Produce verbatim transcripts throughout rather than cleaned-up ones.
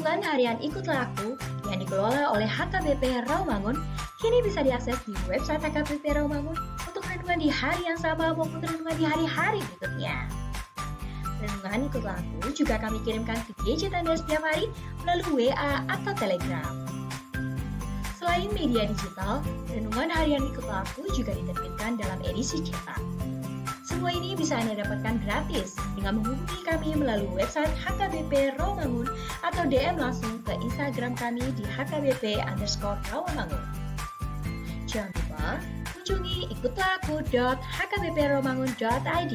Renungan harian Ikutlah Aku yang dikelola oleh H K B P Rawamangun kini bisa diakses di website H K B P Rawamangun untuk renungan di hari yang sama maupun renungan di hari-hari berikutnya. Renungan Ikutlah Aku juga kami kirimkan ke gadget Anda setiap hari melalui W A atau Telegram. Selain media digital, renungan harian Ikutlah Aku juga diterbitkan dalam edisi cetak. Semua ini bisa Anda dapatkan gratis dengan menghubungi kami melalui website H K B P Rawamangun atau D M langsung ke Instagram kami di H K B P underscore Rawamangun. Jangan lupa kunjungi ikutlah aku dot H K B P rawamangun dot I D.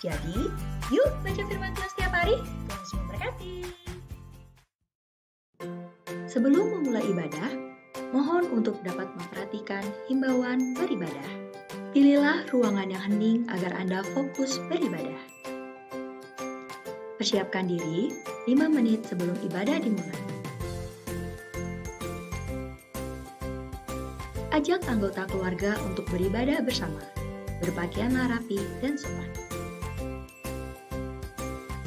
Jadi, yuk baca firman Tuhan setiap hari. Tuhan Yesus memberkati. Sebelum memulai ibadah, mohon untuk dapat memperhatikan himbauan beribadah. Pilihlah ruangan yang hening agar Anda fokus beribadah. Persiapkan diri lima menit sebelum ibadah dimulai. Ajak anggota keluarga untuk beribadah bersama. Berpakaianlah rapi dan sopan.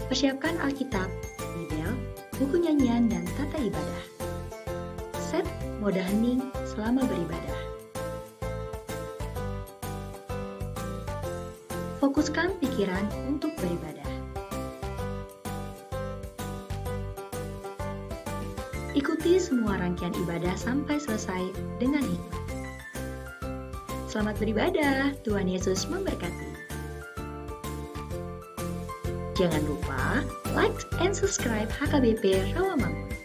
Persiapkan Alkitab, Bibel, buku nyanyian, dan tata ibadah. Set mode hening selama beribadah. Fokuskan pikiran untuk beribadah. Ikuti semua rangkaian ibadah sampai selesai dengan hikmat. Selamat beribadah, Tuhan Yesus memberkati. Jangan lupa like and subscribe H K B P Rawamangun.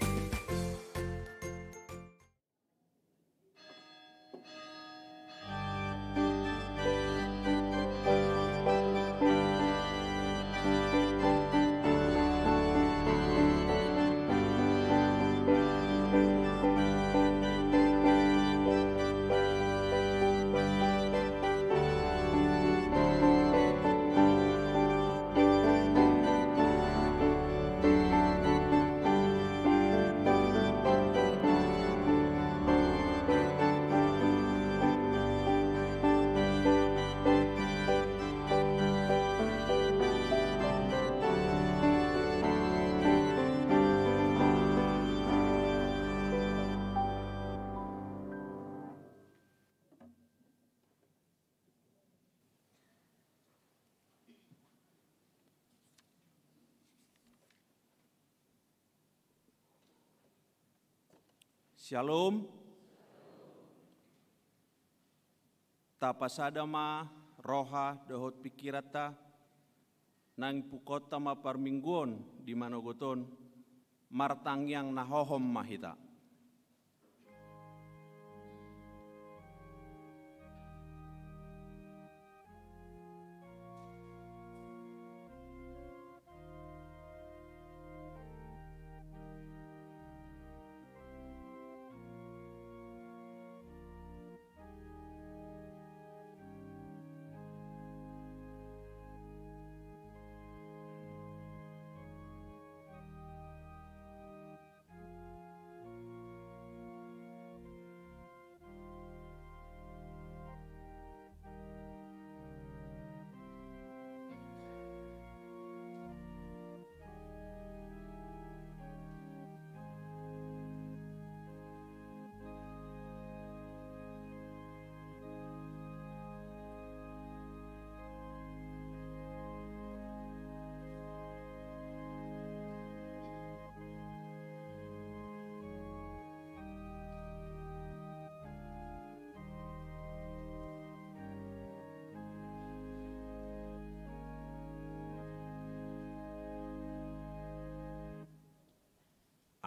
Syalom. Tapasada ma roha dohot pikiranta, nang ipukhonta ma parmingguon di manogot on, martangiang na hohom ma hita.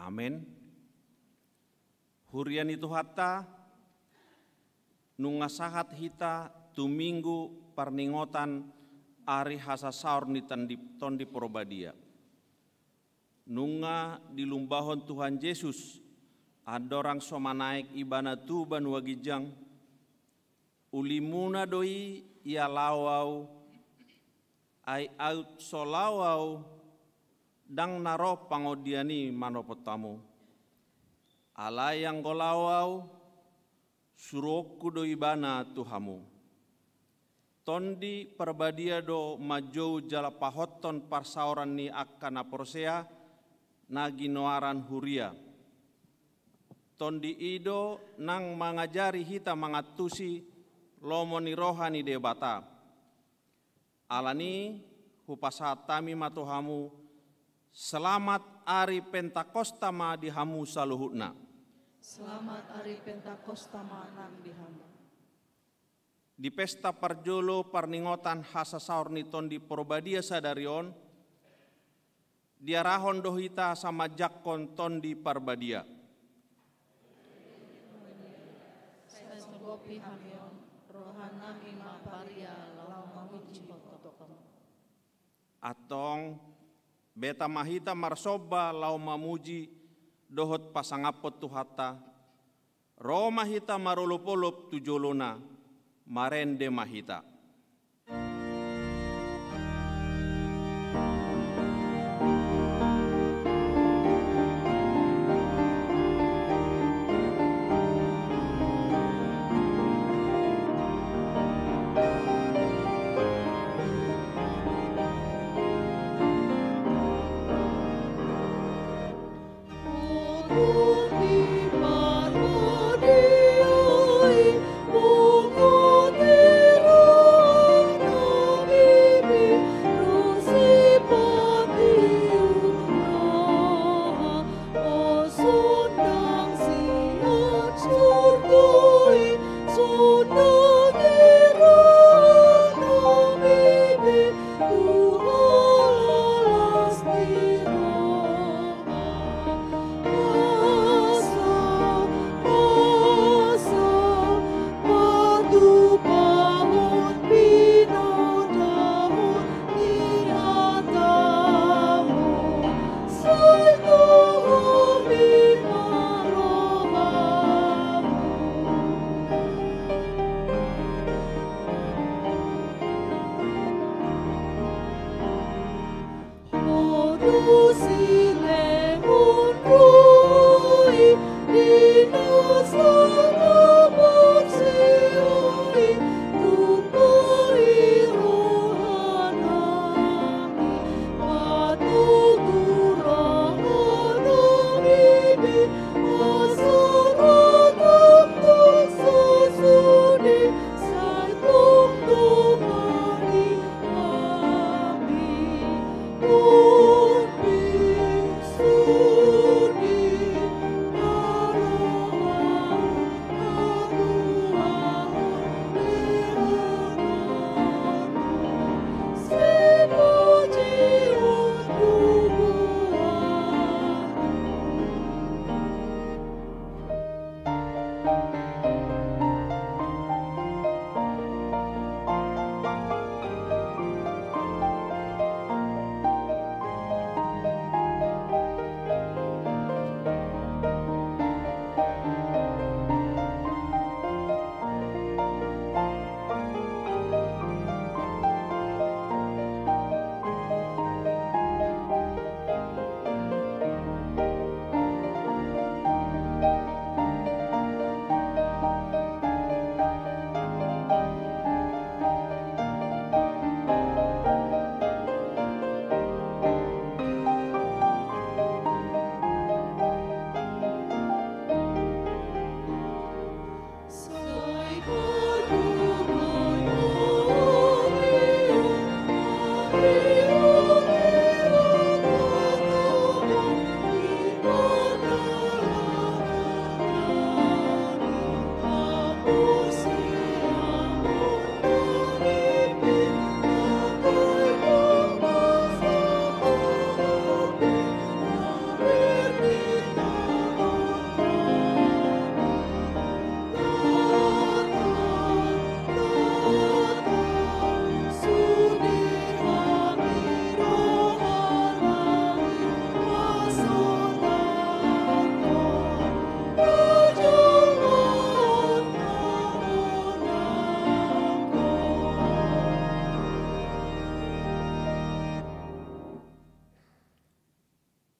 Amen. Huria ni Tuhanta, nunga sahat hita tu Minggu parningotan ari hasasaor ni Tondi, Tondi Porbadia. Nunga dilumbahon Tuhan Jesus, andorang so manaek Ibana tu banua ginjang, ulimuna do i ialao Ahu, ai aut so lao Ahu, ndang na ro pangondian i manopot hamu. Alai anggo lao Ahu, suruonku do Ibana tu hamu. Tondi Parbadia do manjou jala pahothon parsaoran ni angka na porsea, na ginoaran huria. Tondi i do nang mangajari hita mangantusi lomo ni roha ni Debata. Alani, hupasahat hami ma tu hamu, selamat ari Pentakosta ma di hamu saluhutna. Selamat ari Pentakosta ma nang di hamu. Di pesta parjolo parningotan hasasaor ni Tondi Porbadia sadari on, diarahon do hita asa manjangkon Tondi Parbadia. Sai songon i hami on, rohanami ma paria laho mamuji Ho. Antong, beta ma hita marsomba laho mamuji dohot pasangaphon Tuhanta, ro ma hita marolopolop tu jolona, marende ma hita.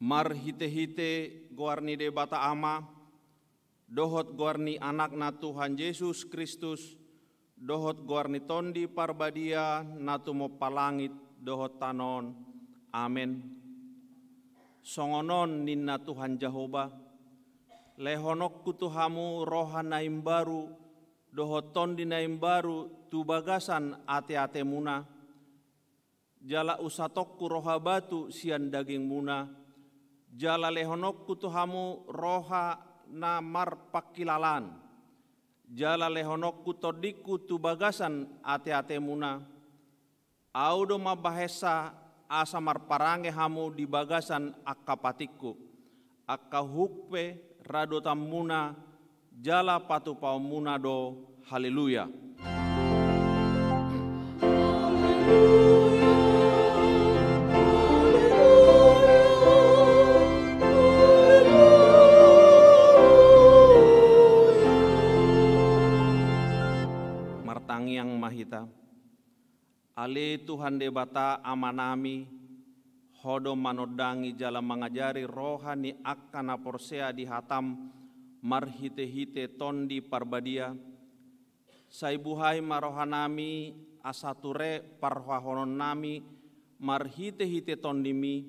Marhitehite goar ni Debata Ama, dohot goar ni Anakna Tuhan Jesus Kristus, dohot goar ni Tondi Parbadia na tumompa langit dohot tano on. Amen. Songon on ninna Tuhan Jahowa: Lehononku tu hamu roha na imbaru dohot tondi na imbaru tu bagasan ateatemuna, jala usatonku roha batu sian dagingmuna, jala lehononku tu hamu roha na marpangkilalaan, jala lehononku tondingku tu bagasan ateatemuna. Ahu do mambahensa asa marparange hamu di bagasan angka patikku. Angka uhuk pe radotanmuna jala patupaonmuna do. Haleluya. Martangiang ma hita. Ale Tuhan Debata Amanami, Ho do manondangi jala mangajari roha ni angka na porsea di hataM marhitehite Tondi Parbadia. Sai buhai ma rohanami asa ture parrohahononnami marhitehite TondiMi,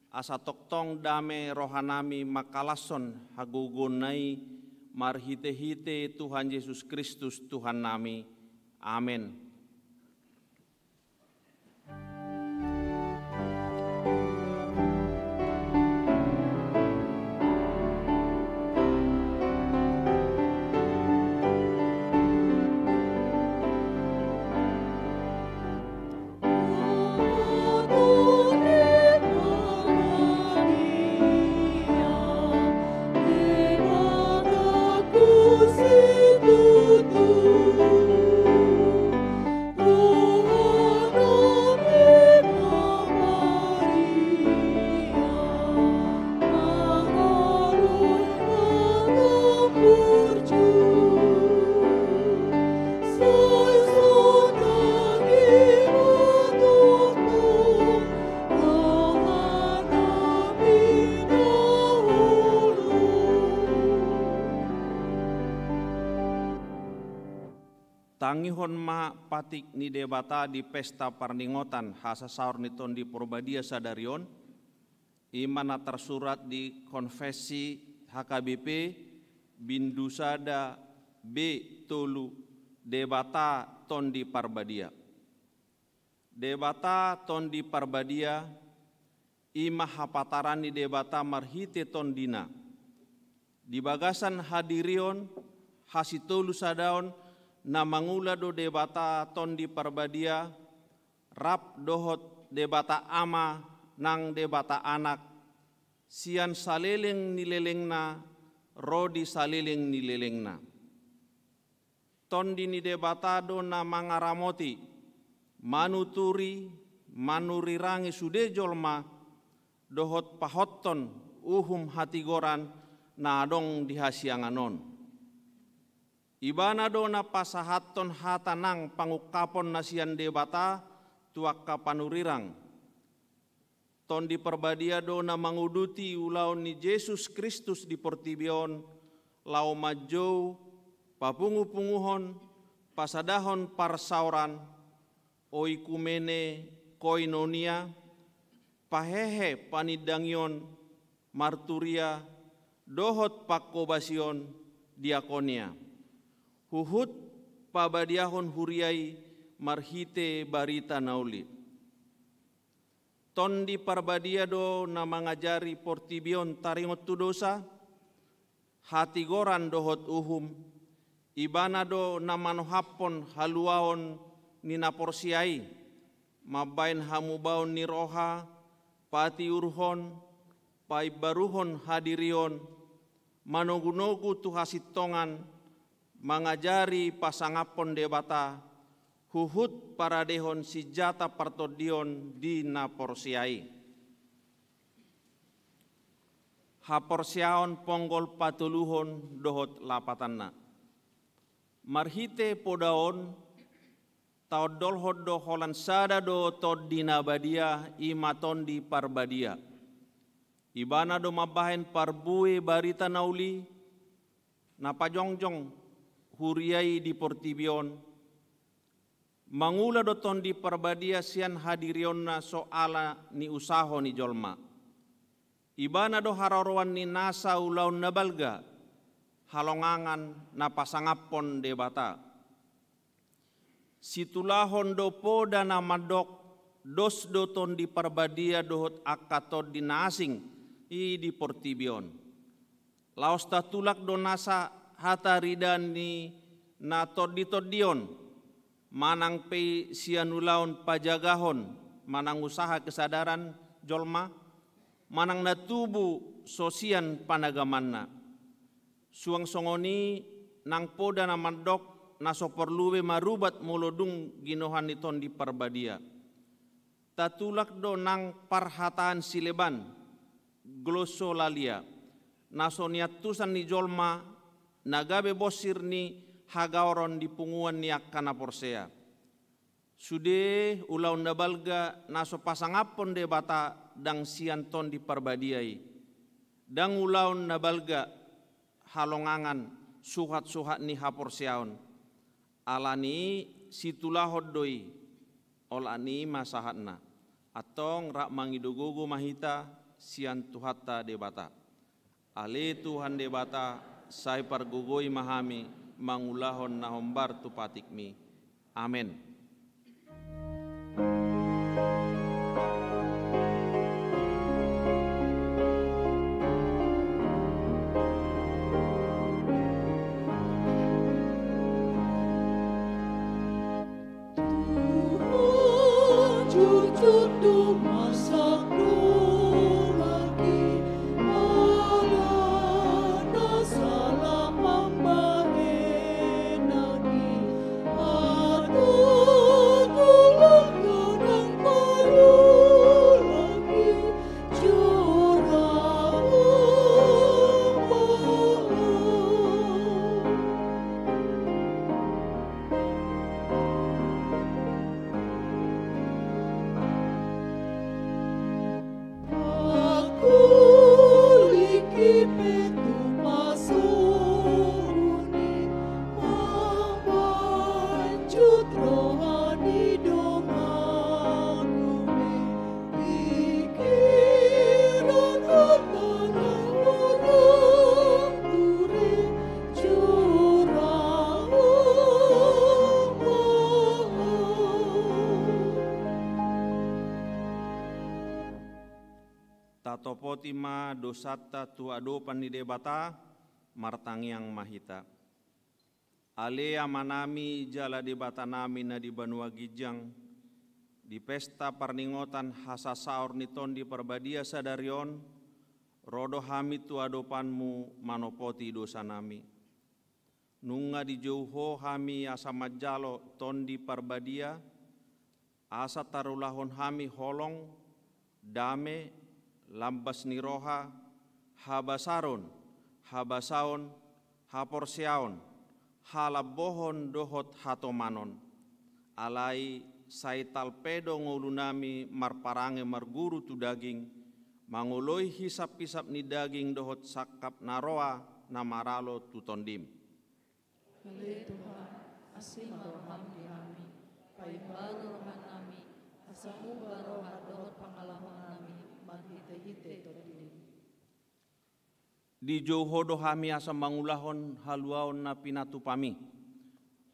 asa tongtong dame rohanami mangkalashon hagogoonna i marhitehite Tuhan Jesus Kristus Tuhannami. Amen. Tangihon ma patik ni Debata di pesta parningotan hasasaor ni Tondi Porbadia sadari on, i ma na tarsurat di Konfessi H K B P, bindu sada B tolu, Debata Tondi Parbadia. Debata Tondi Parbadia, i ma hapataran ni Debata marhite TondiNa. Di bagasan hadirion hasitolusadaon na mangula do Debata Tondi Parbadia, rap dohot Debata Ama nang Debata Anak, sian saleleng ni lelengna ro di saleleng ni lelengna. Tondi ni Debata do na mangaramoti, manuturi, manurirangi sude jolma, dohot pahothon uhum hatigoran na adong di hasiangan on. Ibana do na pasahathon hata nang pangungkapon na sian Debata tu angka panurirang. Tondi Parbadia do na manguduti ulaon ni Jesus Kristus di portibi on, laho manjou, papungupunguhon, pasadahon parsaoran, oikumene, koinonia, pahehe panindangion, marturia, dohot pangkobasion, diakonia. Huhut pabadiahon huria i marhite barita na uli. Tondi Parbadia do na mangajari portibi on taringot tu dosa, hatigoran dohot uhum, ibana do na manohaphon haluaon ni na porsea i, mambahen hamubaon ni roha, patiurhon, paimbaruhon hadirion, manogunogu tu hasintongan, mangajari pasangaphon Debata, huhut paradehon sinjata partondion di na porsea i. Haporseaon ponggol patoluhon dohot lapatanna. Marhite poda on, taondolhon do holan sada do Tondi na badia, i ma Tondi Parbadia. Ibana do mambahen parbue barita na uli, na pajongjong huria i di portibi on. Mangula do Tondi Parbadia sian hadirionna so ala ni usaho ni jolma. Ibana do haroroan ni nasa ulaon na balga, halongangan na pasangaphon Debata. Situlahon do poda na mandok, dos do Tondi Parbadia dohot angka tondi na asing i di portibi on. Laos tatulak do nasa hataridaan ni na tondi-tondi on, manang pe sian ulaon pajagahon manang usaha kesadaran jolma, manang na tubu so sian panagamanna. Suang songon i nang poda na mandok, na so porlu be marubat molo dung ginohan ni Tondi Parbadia. Tatulak do nang parhataan sileban, glossolalia, na so niantusan ni jolma, na gabe bonsir ni hagaoron di punguan ni angka na porsea. Sude ulaon na balga na so pasangaphon Debata ndang sian Tondi Parbadia i. Ndang ulaon na balga, halongangan, suhat-suhat ni haporseaon. Ala ni i situlahon do i, olat ni i ma sahatna. Antong rap mangido gogo ma hita sian Tuhanta Debata. Ale Tuhan Debata, sai pargogoi ma hami mangulahon na hombar tu patikmi. Amen. Tuhan, jujur do masak do lagi, ala na salah mambahen lagi, atau tulang kadang palu lagi, jora. Tatopoti ma dosanta tu adopan ni Debata, martangiang ma hita. Ale Amanami jala Debatanami na di banua ginjang, di pesta parningotan hasasaor ni Tondi Parbadia sadari on, ro do hami tu adopanmu manopoti dosanami. Nunga dijou Ho hami asa manjalo Tondi Parbadia, asa tarulahon hami holong, dame, lambas ni roha, habasaron, habasaon, haporseaon, halambohon dohot hatomanon. Alai sai talpe do ngolunami marparange marguru tu daging, mangoloi hisap-hisap ni daging dohot sangkap na roa na maralo tu Tondim. Ale Tuhan, asi ma roham di hami, paima do rohanami, asa muba roha dohot pangalahonami marhite-hite Tondim. Dijou Ho do hami asa mangulahon haluaon na pinatupami,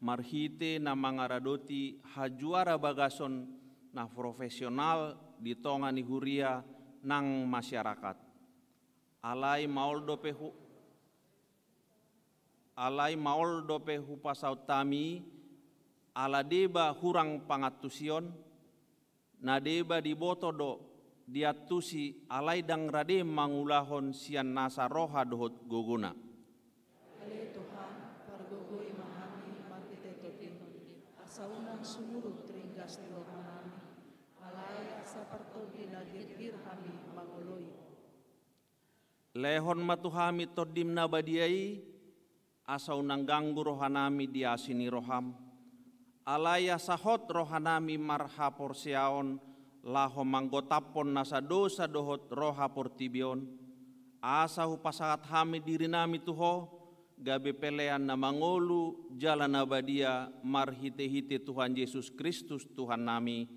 marhite na mangaradoti hajuara bagason na profesional di tonga ni huria nang masyarakat. Alai maol dope hu-, alai maol dope hupasaut hami, ala deba hurang pangantusion, na deba diboto do diantusi, alai ndang rade mangulahon sian nasa roha dohot gogona. Ale Tuhan, pargogoi ma hami marhite Tondim, asa unang sumurut ringgas ni rohanami, alai asa partondi na girgir hami mangoloi. Lehon ma tu hami Tondim na badia i, asa unang ganggu rohanami di asi ni roham. Alai asa hot rohanami marhaporseaon laho manggotaphon nasa dosa dohot roha portibi on, asa hupasahat hami dirinami tu Ho, gabe pelean na mangolu jala na badia marhite-hite Tuhan Jesus Kristus Tuhannami.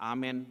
Amen.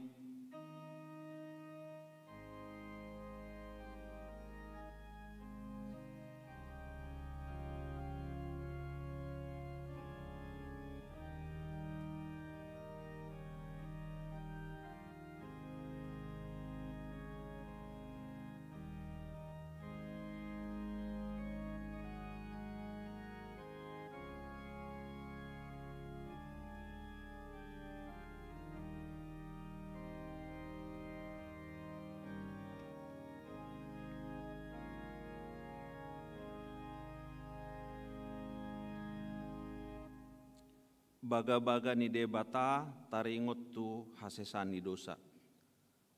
Bagabaga ni Debata taringot tu hasesaan ni dosa.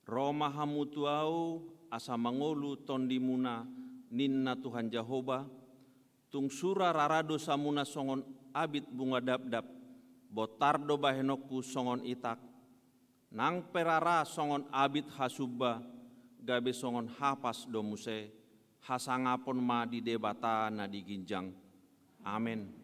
Ro ma hamu tu Ahu asa mangolu tondimuna, ninna Tuhan Jahowa, tung sura rara dosamuna songon abit bunga dapdap, bontar do bahenonku songon itak. Nang pe rara songon abit hasumba, gabe songon hapas do muse, hasangapon ma di Debata na di ginjang. Amen.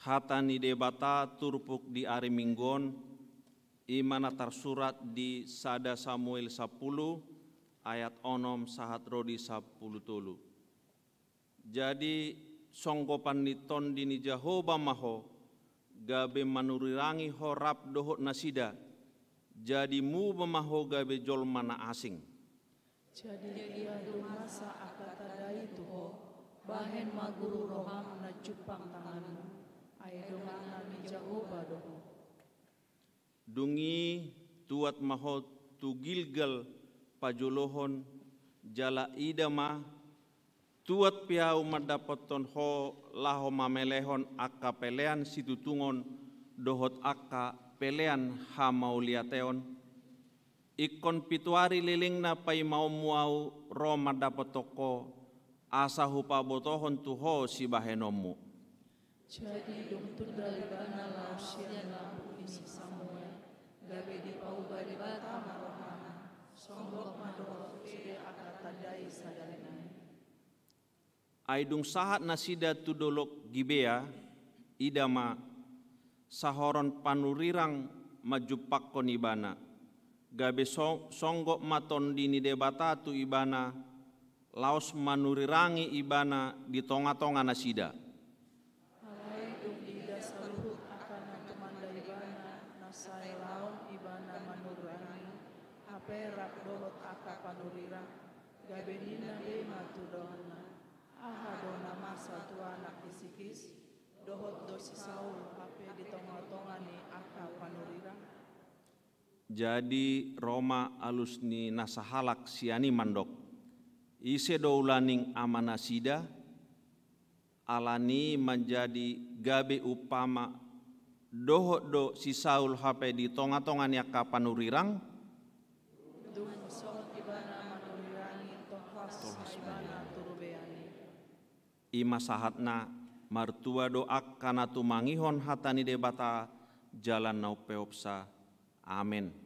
Hata ni Debata turpuk di ari Minggu on, i ma na tarsurat di sada Samuel sampulu ayat onom sahat ro di sampulu tolu. Jadi, songgopan ni Tondi ni Jahowa ma ho, gabe manurirangi ho rap dohot nasida, jadi muba ma ho gabe jolma na asing. Jadi ia do masa angka tanda i tu ho, bahen ma guru roham na jumpang tanganmu, ai dongan ni Jahowa do ho. Dung i tuat ma ho tu Gilgal pajolohon, jala ida ma, tuat pe ahu mandapothon ho laho mamelehon angka pelean situtungon dohot angka pelean hamauliateon. Ingkon pitu ari lelengna paimaonmu ahu ro mandapothon ho, asa hupabotohon tu ho sibahenonmu. Jadi dung tunda ibana laos sian lambung ni si Samuel, gabe dipauba Debata ma rohana, songgop ma dohot sude angka tanda i sadari nai. Ai dung sahat nasida tu dolok Gibea, ida ma, sahoron panurirang manjumpangkon ibana, gabe so-, songgop ma Tondi ni Debata tu ibana, laos manurirangi ibana di tongatonga nasida. Alai dung diida saluhut angka na tumanda ibana, na sai laon ibana manurirangi, hape rap dohot angka panurirang, gabe ninna be ma tu donganna, aha do na masa tu anak ni si Kis, dohot do si Saul, hape di tongatonga ni angka panurirang? Jadi ro ma alus ni na sahalak sian i mandok, ise do ulaning amanasida, alani manjadi gabe umpama, dohot do si Saul hape di tongatonga ni angka panurirang? Dung songon ibana manurirangi, tolhas ma ibana tu robean i. I ma sahatna, Martua do angka na tumangihon hata ni Debata jala na umpeopsa. Amen.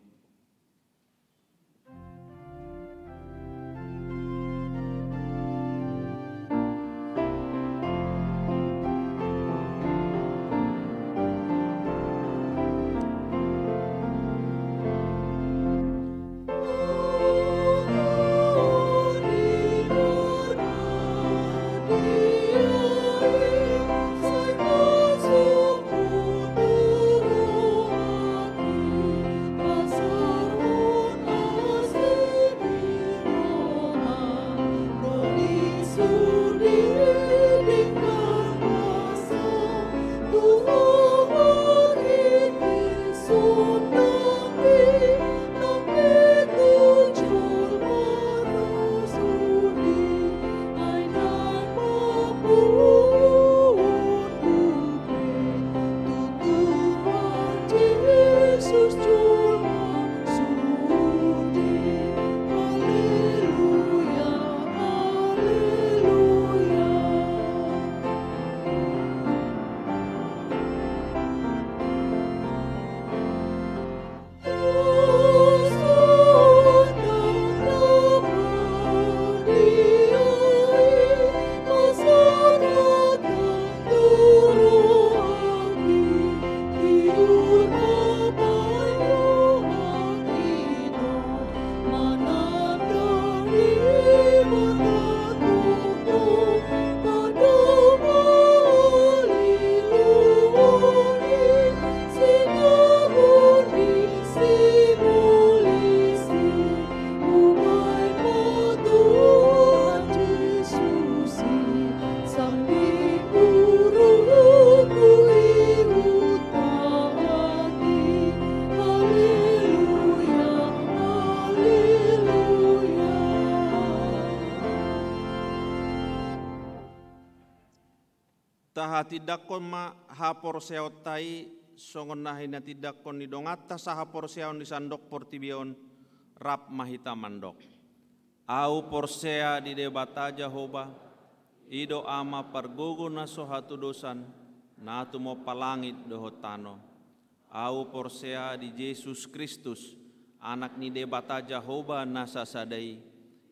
Tahatindangkon ma haporseaonta i songon na hinatindangkon ni donganta sahaporseaon di sandok portibi on. Rap ma hita mandok: Ahu porsea di Debata Jahowa, i do Ama pargogo na so hatudosan, na tumompa langit dohot tano. Ahu porsea di Jesus Kristus, Anak ni Debata Jahowa na sasada i,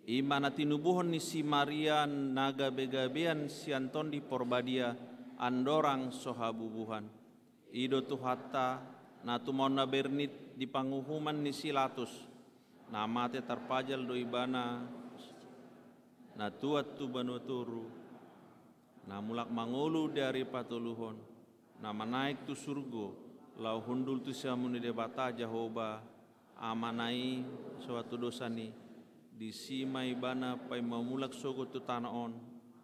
i ma na tinubuhon ni si Maria na gabegabean sian Tondi Porbadia, andorang so habubuhan. I do Tuhanta, na tumaon na bernit di panguhuman ni si Latus, na mate tarpajal do Ibana, na tuat tu banua toru, na mulak mangolu di ari patoluhon, na manaek tu surgo, laho hundul tu siamun ni Debata Jahowa, Amana i so hatudosan i, disi ma Ibana paima mulak sogot tu tano on,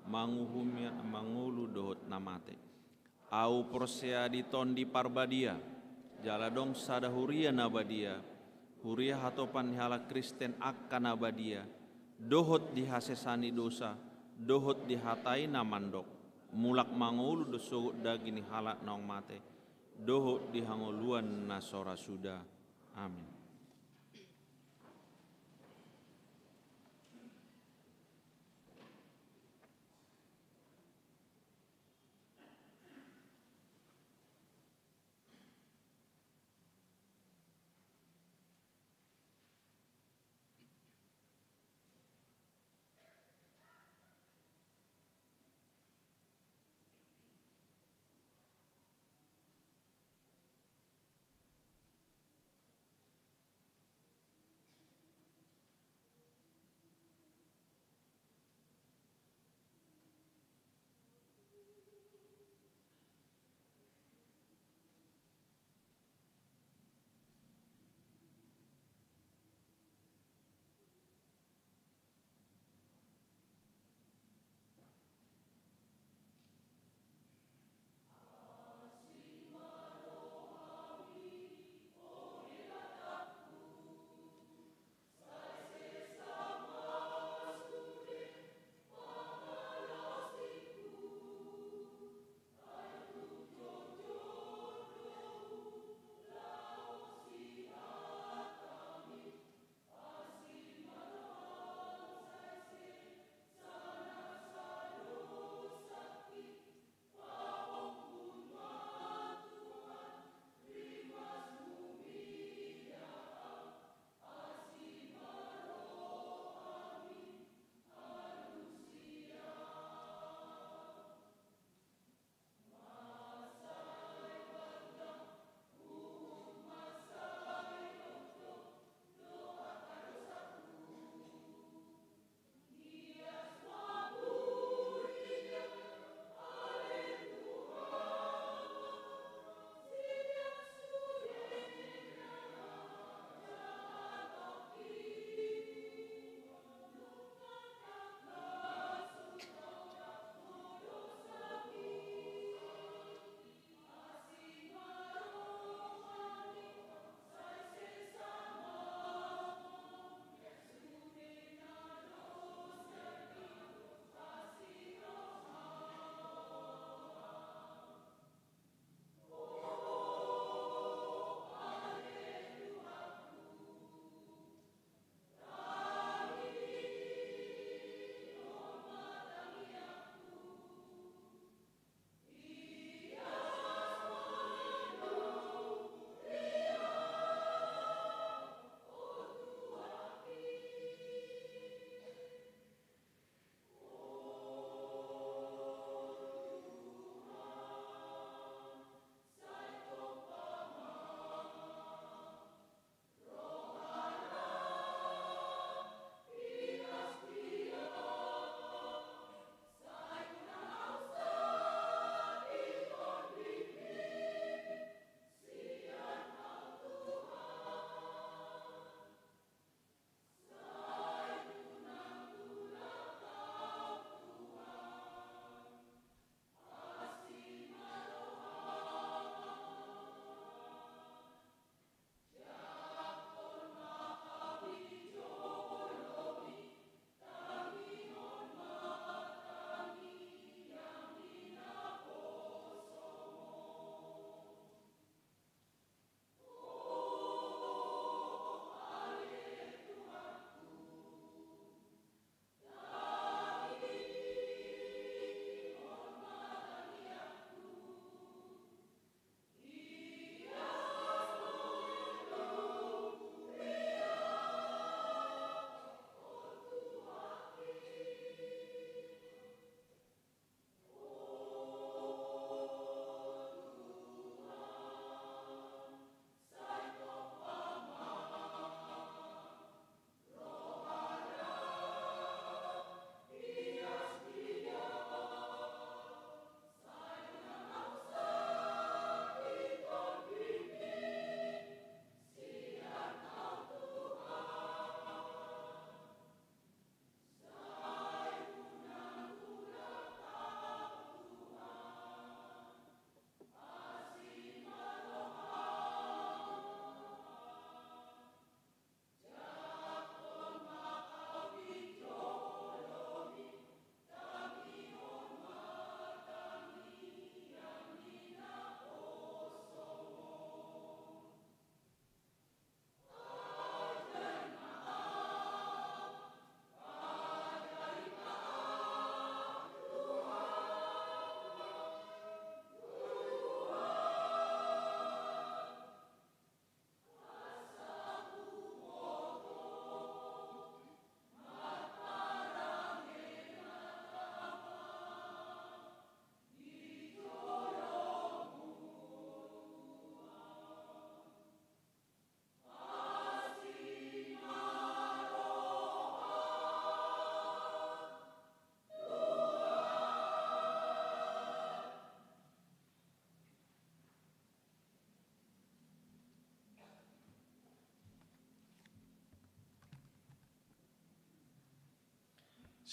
manguhumi na mangolu dohot na mate. Ahu porsea di Tondi Parbadia, jala adong sada huria na badia, huria hatopan ni halak Kristen angka na badia, dohot di hasesaan ni dosa, dohot di hata i na mandok, mulak mangolu do sogot daging ni halak naung mate, dohot di hangoluan na so ra suda. Amin.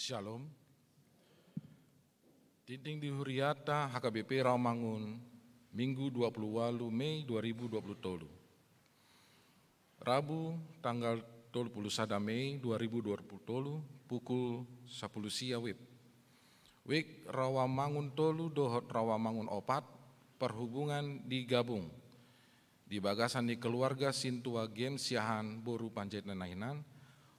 Shalom. Tinting di huriata H K B P Rawamangun, Minggu dua puluh walu Mei dua ribu dua puluh tolu. Rabu, tanggal tolu puluh sada Mei dua ribu dua puluh tolu, pukul sapuluh sia wib. Wik Rawamangun tolu dohot Rawamangun opat, parhubungan digabung. Di bagasan ni keluarga Sintua Gem Siahaan boru Panjaitan na hinan,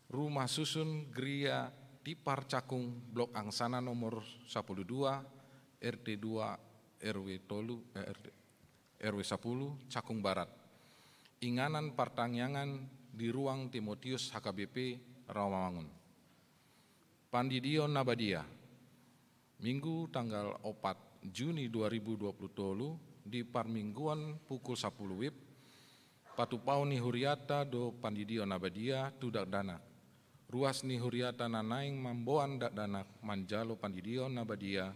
rumah susun Gria Tipar Cakung, blok angsana nomor sapuluh dua, R T dua, R W tolu, eh, R T, R W sapuluh, Cakung Barat. Inganan partangiangan di ruang Timotius H K B P Rawamangun. Pandidion na badia. Minggu tanggal opat Juni dua ribu dua puluh tolu, di parmingguan pukul sapuluh wib, patupaon ni huriata do pandidion na badia tu dakdanak. Ruas ni huriata na naeng mamboan dakdanak manjalo pandidion na badia,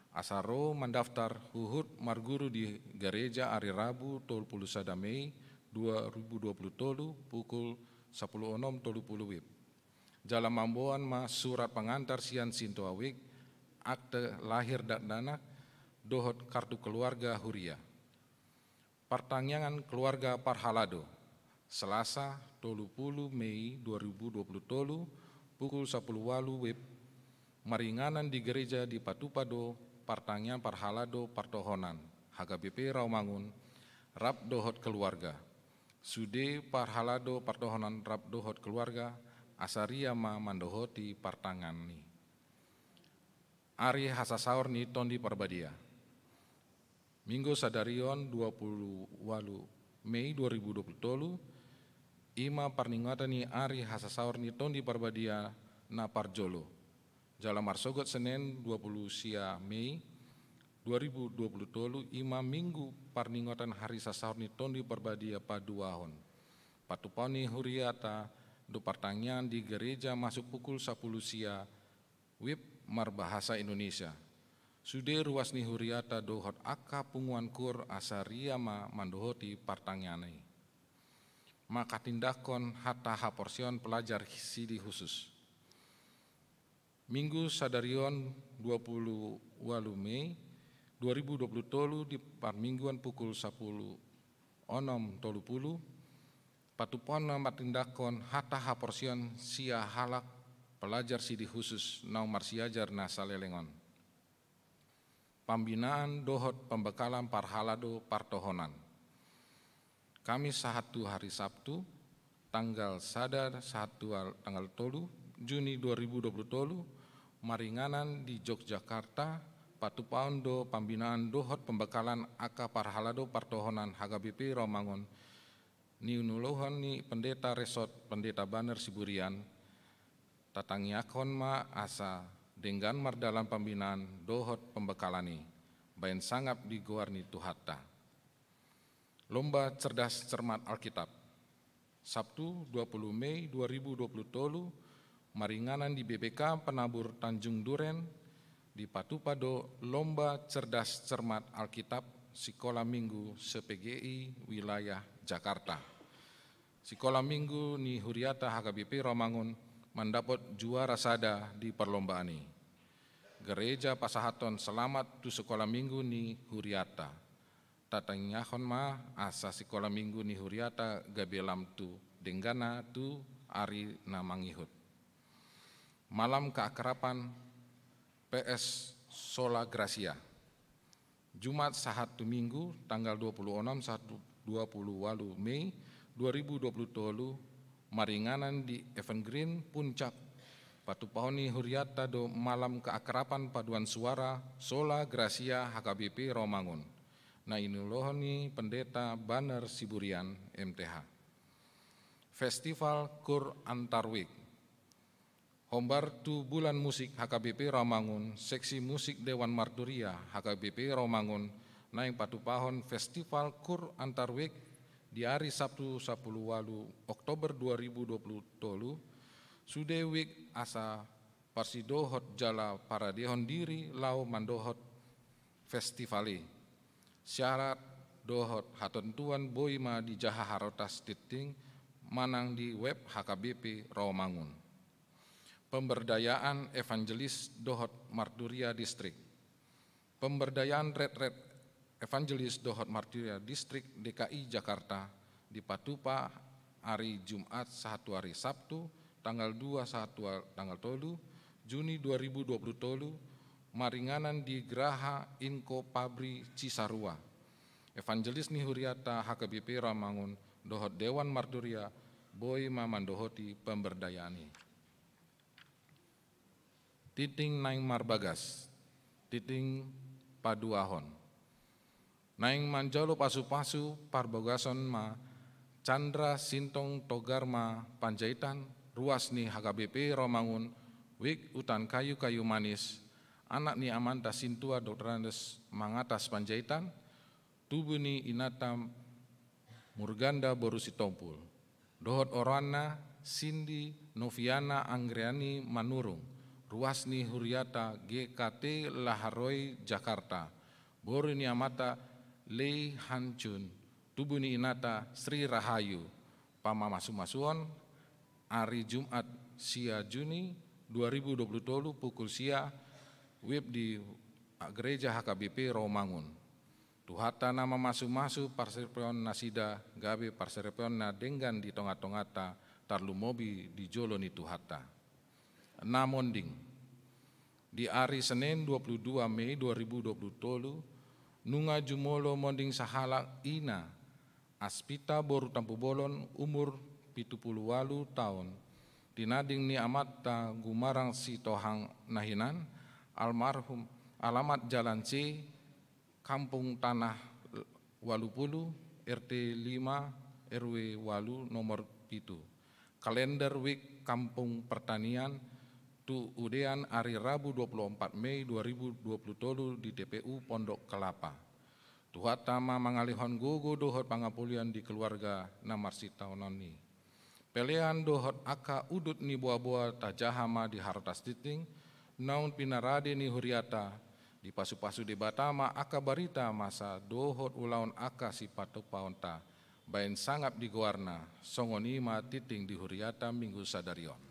asa ro mandaftar huhut marguru di gareja ari Rabu tolu puluh sada Mei dua ribu dua puluh tolu, pukul sapuluh onom tolu puluh wib. Jala mamboan ma surat pangantar sian sintua wik, akte lahir dakdanak, dohot kartu keluarga huria. Partangiangan keluarga parhalado. Selasa, tolu puluh Mei dua ribu dua puluh tolu, pukul sapuluh walu wib, maringanan di gereja dipatupa do partangiangan parhalado partohonan, H K B P Rawamangun, rap dohot keluarga. Sude parhalado partohonan rap dohot keluarga, asa ria ma mandohoti partangiangan i. Ari hasasaor ni Tondi Parbadia. Minggu sadari on dua puluh walu Mei dua ribu dua puluh tolu, i ma parningatan ni ari hasasaor ni Tondi Parbadia na parjolo. Jala marsogot Senen dua puluh sia Mei dua ribu dua puluh tolu, i ma Minggu parningatan hari sasaor ni Tondi Parbadia paduahon. Patupaon ni huriata do partangiangan di gereja masuk pukul sapuluh sia wib marbahasa Indonesia. Sude ruas ni huriata dohot angka punguan kur asa ria ma mandohoti partangiangan i. Manghatindanghon hata haporseaon pelajar sidi khusus. Minggu sadari on dua puluh walu Mei dua ribu dua puluh tolu, di parmingguan pukul sapuluh onom tolu puluh, patupaon na manghatindanghon hata haporseaon sia halak pelajar sidi khusus naung marsiajar na saleleng on. Pambinaan dohot pembekalan parhalado partohonan. Kamis sahat tu hari Sabtu, tanggal sada sahat tu al-, tanggal tolu Juni dua ribu dua puluh tolu, maringanan di Yogyakarta, patupaon do pambinaan dohot pembekalan angka parhalado partohonan H K B P Rawamangun, niulohan ni Pendeta Resort, Pendeta Baner Siburian. Tatangianghon ma asa denggan mardalan pambinaan dohot pembekalan i, baen sangap di goar ni Tuhanta. Lomba Cerdas Cermat Alkitab. Sabtu, dua puluh Mei dua ribu dua puluh tolu, maringanan di B P K Penabur Tanjung Duren, dipatupa do Lomba Cerdas Cermat Alkitab Sikola Minggu se-P G I wilayah Jakarta. Sikola Minggu ni huriata H K B P Rawamangun mandapot juara sada di parlombaan i. Gereja pasahathon selamat tu sikola Minggu ni huriata. Tatangianghon ma asa sikola Minggu ni huriata gabe lam tu dengganna tu ari na mangihut. Malam keakraban P S Sola Gracia. Jumat sahat tu Minggu, tanggal dua puluh onom sahat tu dua puluh walu Mei dua ribu dua puluh tolu, maringanan di Evergreen Puncak, patupaon ni huriata do malam keakraban paduan suara Sola Gracia H K B P Rawamangun, na iulohan ni Pendeta Baner Siburian, M T H. Festival Kur Antar Wik. Hombar tu Bulan Musik H K B P Rawamangun, Seksi Musik Dewan Marturia H K B P Rawamangun, naeng patupahon Festival Kur Antar Wik di ari Sabtu sapuluh walu Oktober dua ribu dua puluh tolu, sude wik asa parsidohot jala paradehon diri laho mandohot festival i. Syarat dohot hatontuan boi ma dijaha harotas tinting manang di web H K B P Rawamangun. Pemberdayaan Evangelis dohot Marturia Distrik. Pemberdayaan Retret Evangelis dohot Marturia Distrik D K I Jakarta dipatupa ari Jumat sahat tu ari Sabtu tanggal dua sahat tu tanggal tolu Juni dua ribu dua puluh tolu maringanan di Graha Inko Pabri Cisarua. Evangelis ni huriata H K B P Rawamangun dohot Dewan Marturia boi ma mandohoti pemberdayaan i. Tintin naeng marbagas, tintin paduahon. Naeng manjalo pasupasu parbagason ma Chandra Sintong Togarma Panjaitan, ruas ni H K B P Rawamangun, Wik Utan Kayu Kayu Manis, anak ni amanta Sintua Doktor Andes Mangatas Panjaitan, tubu ni inanta Murganda boru Sitompul, dohot oroanna Sindi Noviana Anggriani Manurung, ruas ni huriata G K T Laharoi Jakarta, boru ni amanta Lei Hancun, tubu ni inanta Sri Rahayu, pamamasumasuon ari Jumat sia Juni dua ribu dua puluh tolu pukul sia wib di Gereja H K B P Rawamangun. Tuhanta na mamasumasu parsaripeon nasida gabe parsaripeonna denggan di tongatonganta tarlumobi di jolo ni Tuhanta. Na monding. Di ari Senen dua puluh dua Mei dua ribu dua puluh tolu nunga jumolo monding sahalak ina Aspita boru Tampubolon umur pitu pulu ualu taon, tinading ni amanta Gumarang Sitohang na hinan, almarhum, alamat Jalan C, Kampung Tanah ualu pulu, R T lima, R W ualu, nomor pitu. Kalender Wik Kampung Pertanian tu udean ari Rabu dua pulu ompat Mei dua ribu dua pulu tolu di T P U Pondok Kelapa. Tuhanta ma mangalehon gogo dohot pangapulian di keluarga na marsitaonon i. Pelean dohot angka udut ni boaboa tajaha ma di harotas tintin, naung pinarade ni huriata, dipasupasu Debata ma angka barita masa dohot ulaon angka sipatupaonta, baen sangap di goarna, songon i ma tintin di huriata minggu sadari on.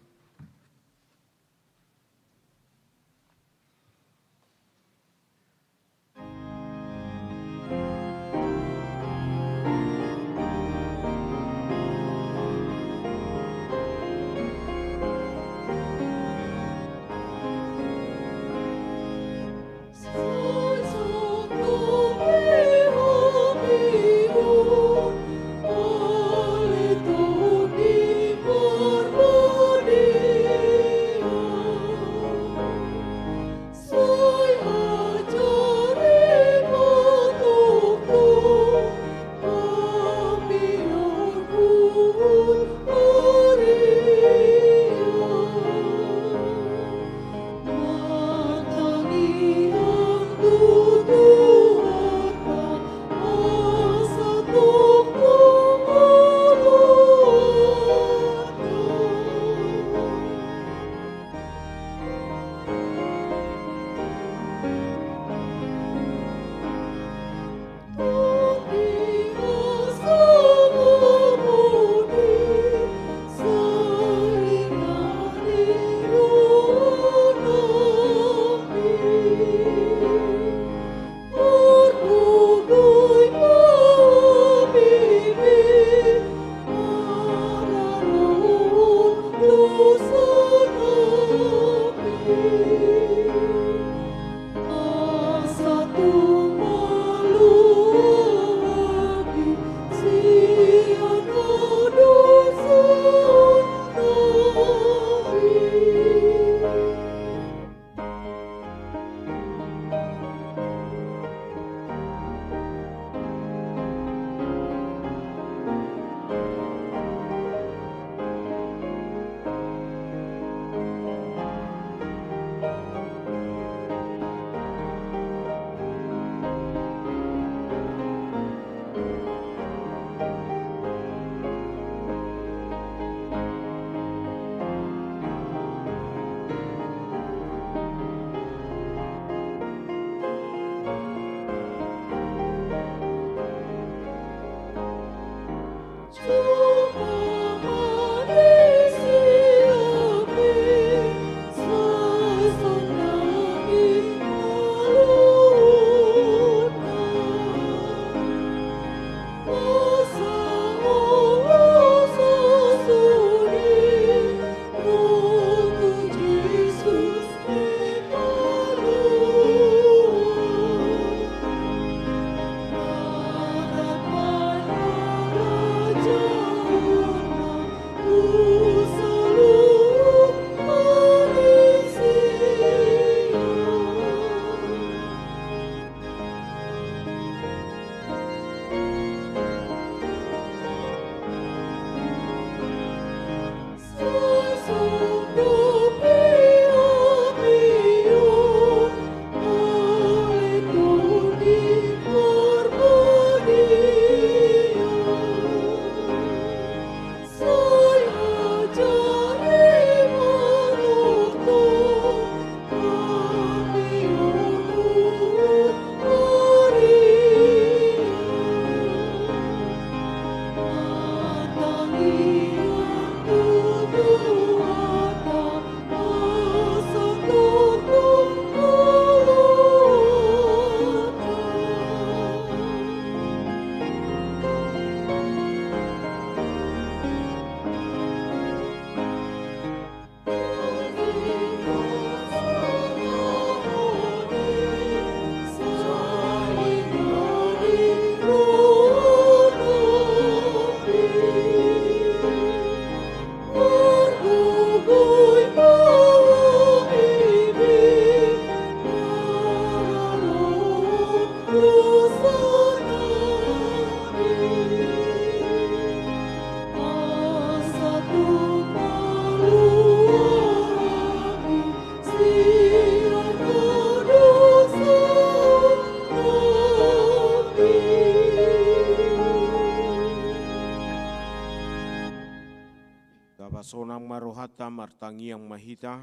Tapasonang ma rohanta, martangiang ma hita.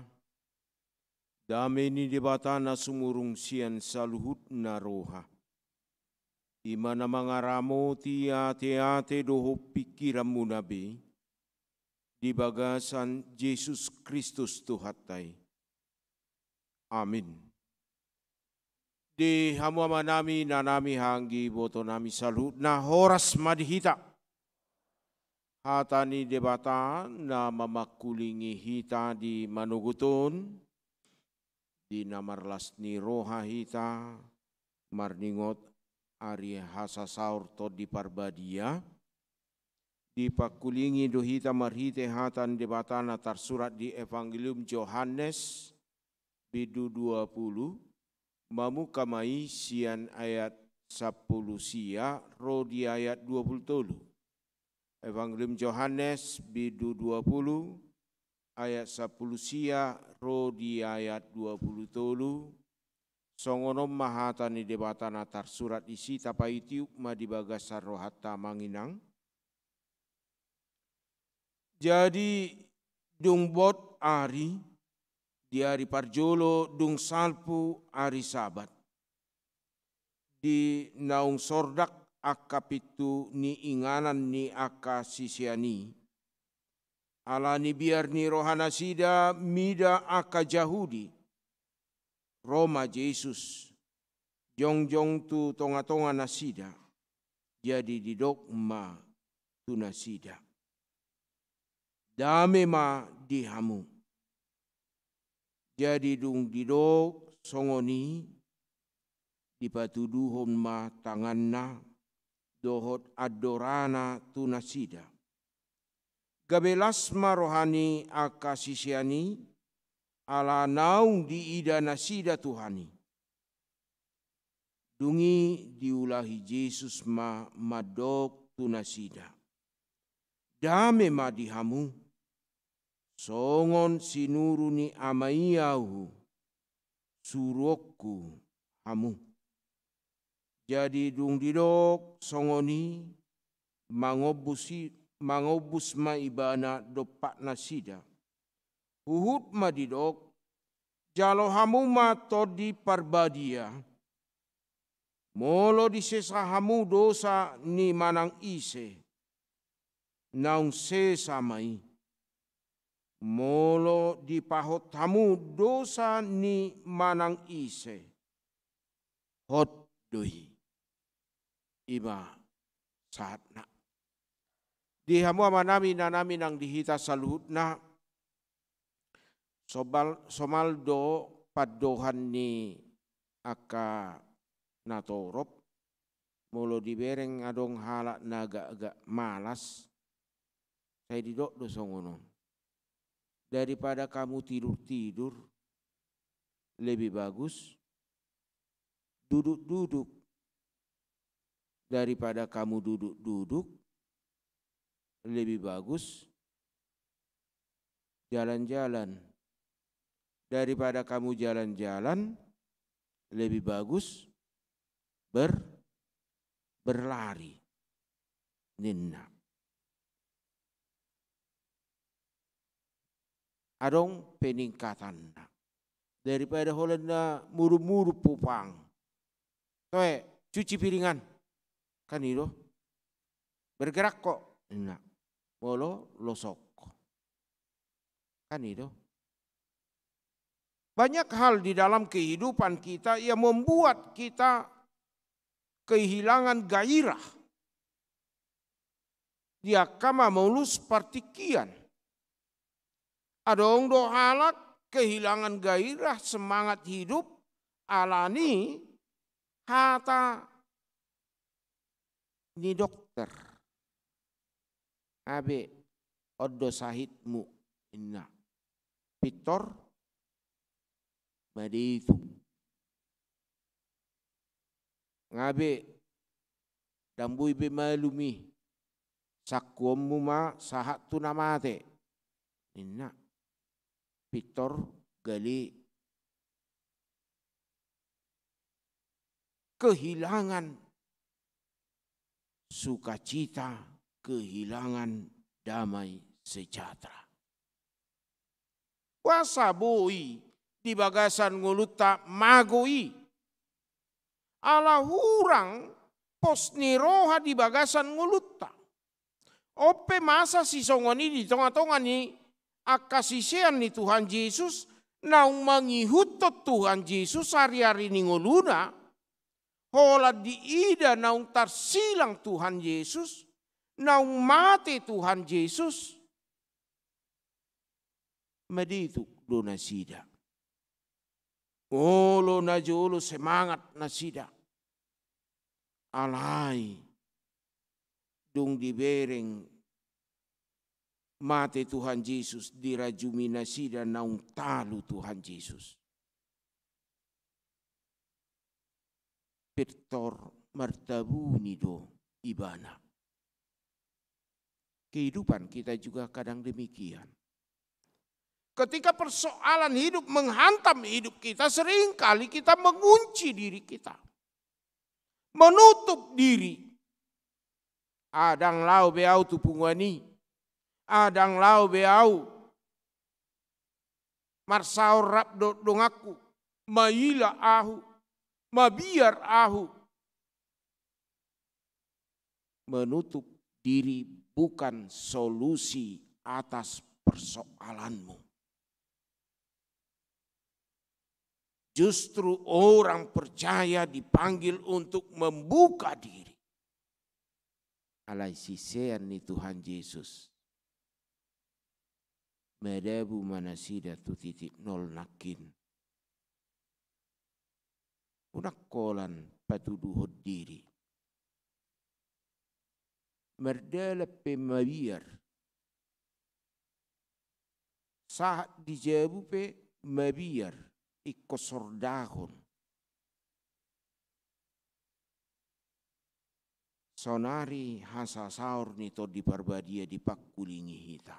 Dame ni Debata na sumurung sian saluhutna roha, i ma na mangaramoti ateate dohot pingkiranmuna be, di bagasan Jesus Kristus Tuhanta i. Amin. Di hamu amanami, inanami, anggibotonami saluhutna, horas ma di hita. Hata ni Debata na mamangkulingi hita di manogot on, di na marlas ni roha hita, marningot ari hasasaor Tondi Parbadia. Dipangkulingi do hita marhite hata ni Debata na tarsurat di Evangelium Johannes, bindu dua pulu, mamungka ma i sian ayat sampulu sia ro di ayat dua pulu tolu. Evangelium Johannes, bindu dua pulu, ayat sampulu sia ro di ayat dua pulu tolu. Songon on ma hata ni Debata na tarsurat disi, tapaitiup ma di bagasan rohanta, Amang Inang. Jadi, dung bot ari, di ari parjolo dung salpu ari Sabat, di naung sordak angka pintu ni inganan ni angka sisean i, ala ni biar ni rohanasida mida angka Jahudi, ro ma Jesus, jongjong tu tongatonga nasida, jadi didok ma tu nasida: Dame ma di hamu. Jadi dung didok songon i, dipatuduhon ma tanganna dohot andorana tu nasida. Gabe las ma roha ni angka sisean i, ala naung diida nasida Tuhan i. Dung i diulahi Jesus ma mandok tu nasida: Dame ma di hamu. Songon sinuru ni Ama i ahu, suruonku hamu. Jadi dung didok songon i, mangombus i, mangombus ma ibana dompak nasida. Huhut ma didok: Jalo hamu ma Tondi Parbadia, molo disesa hamu dosa ni manang ise, naung sesa ma i. Molo dipahot hamu dosa ni manang ise, hot do i. I ma sahatna. Di hamu amanami, inanami, nang di hita saluhutna, somal, somal do pandohan ni angka natorop, molo dibereng adong halak na agak-agak malas, sai didok do songon on: Daripada kamu tidur-tidur, lebih bagus duduk-duduk. Daripada kamu duduk-duduk, lebih bagus jalan-jalan. Daripada kamu jalan-jalan, lebih bagus ber-, berlari, ninna. Adong peningkatanna. Daripada holan na murumuru pupang. Toe, cuci piringan. Kan i do. Bergerak ho, ninna. Molo losok ho. Kan i do. Banyak hal di dalam kehidupan kita yang membuat kita kehilangan gairah di angka mamolus partingkian. Adong do halak kehilangan gairah, semangat hidup, ala ni hata ni dokter. Nga be, on do sahitmu, ninna. Pintor maditung. Nga be, ndang boi be malum i. Sangkuonmu ma sahat tu na mate, ninna. Pintor gale. Kehilangan sukacita, kehilangan damai sejahtera. Boasa boi di bagasan ngolunta mago i? Ala hurang pos ni roha di bagasan ngolunta. On pe masa sisongon i di tongatonga ni angka sisean ni Tuhan Jesus, naung mangihuthon Tuhan Jesus ariari ni ngoluna, holan diida naung tarsilang Tuhan Jesus, naung mate Tuhan Jesus, madituk do nasida. Olo najolo semangat nasida. Alai dung dibereng mate Tuhan Jesus, dirajumi nasida naung talu Tuhan Jesus. Pintor martabuni do ibana. Kehidupan kita juga kadang demikian. Ketika persoalan hidup menghantam hidup kita, seringkali kita mengunci diri kita. Menutup diri. Ah, ndang laho be ahu tu punguan i. Ah, ndang laho be ahu marsaor rap do-, donganku, maila ahu, mabiar ahu. Menutup diri bukan solusi atas persoalanmu. Justru orang percaya dipanggil untuk membuka diri. Alai sisean ni Tuhan Jesus, madabu ma nasida tu titik nol nangkin. Unang holan patuduhon diri. Mardalan pe mabiar. Sahat di jabu pe mabiar, ingkon sordahon. Saonari hasasaor ni Tondi Parbadia dipangkulingi hita.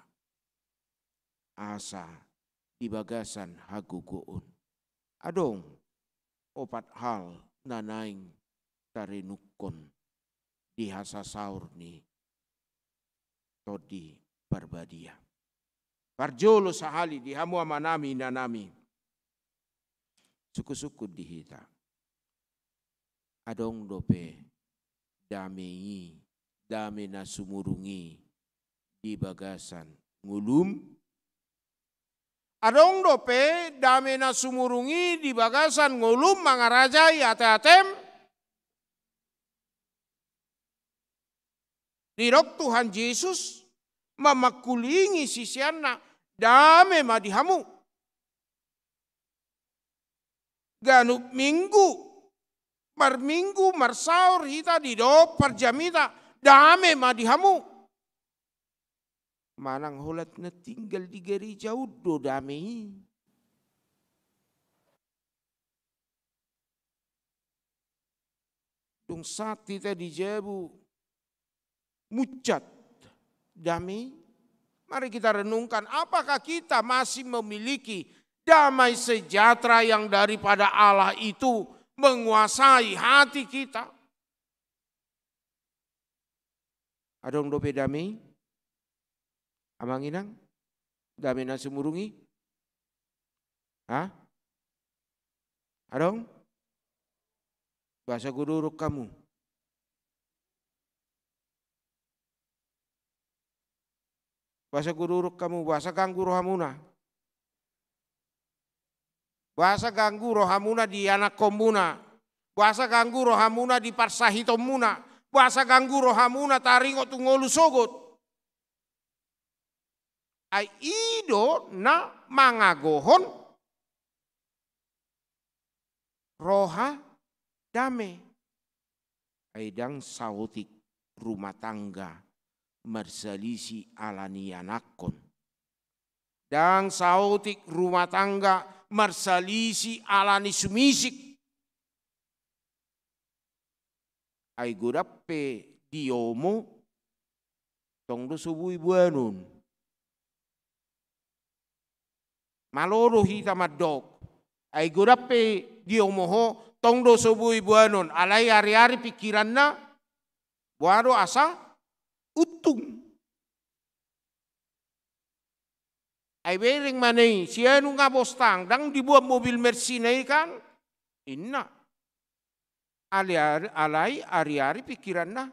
Asa di bagasan hagogoon. Adong opat hal na naeng tarenungkon di hasasaor ni Tondi Parbadia. Parjolo sahali di hamu amanami, inanami. Sungkunsungkun di hita. Adong dope dame i, dame na sumurung i di bagasan ngolum? Adong dope dame na sumurung i di bagasan ngolum mangarajai ateatem? Didok Tuhan Jesus mamangkulingi siseanna, dame ma di hamu. Ganup minggu, marminggu, marsaor hita didok parjamita, dame ma di hamu. Manang holan na tinggal di gareja on do dame i. Dung sahat hita di jabu, munchat dame i. Mari kita renungkan, apakah kita masih memiliki damai sejahtera yang daripada Allah itu menguasai hati kita? Adong dope dame i? Amang inang, dame na sumurung i? Ha? Adong? Boasa godorok hamu? Boasa godorok hamu? Boasa ganggu rohamuna? Boasa ganggu rohamuna di ianakkonmuna? Boasa ganggu rohamuna di parsahitonmuna? Boasa ganggu rohamuna taringot tu ngolu sogot? Ai i do na mangagohon roha dame. Ai ndang saotik rumah tangga marsalisi ala ni ianakkon. Ndang saotik rumah tangga marsalisi ala ni sumisik. Ai godang pe diomo, tong do so boi boanon. Malo do hita mandok. Ai godang pe diomo ho, tong do so boi boanon. Alai ariari pingkiranna, boha do asa untung. Ai bereng ma na i, sian nunga bostang, ndang dibuat mobil Mercy na i kan? Inna. Alai ari-, alai ari-ari pikiranna,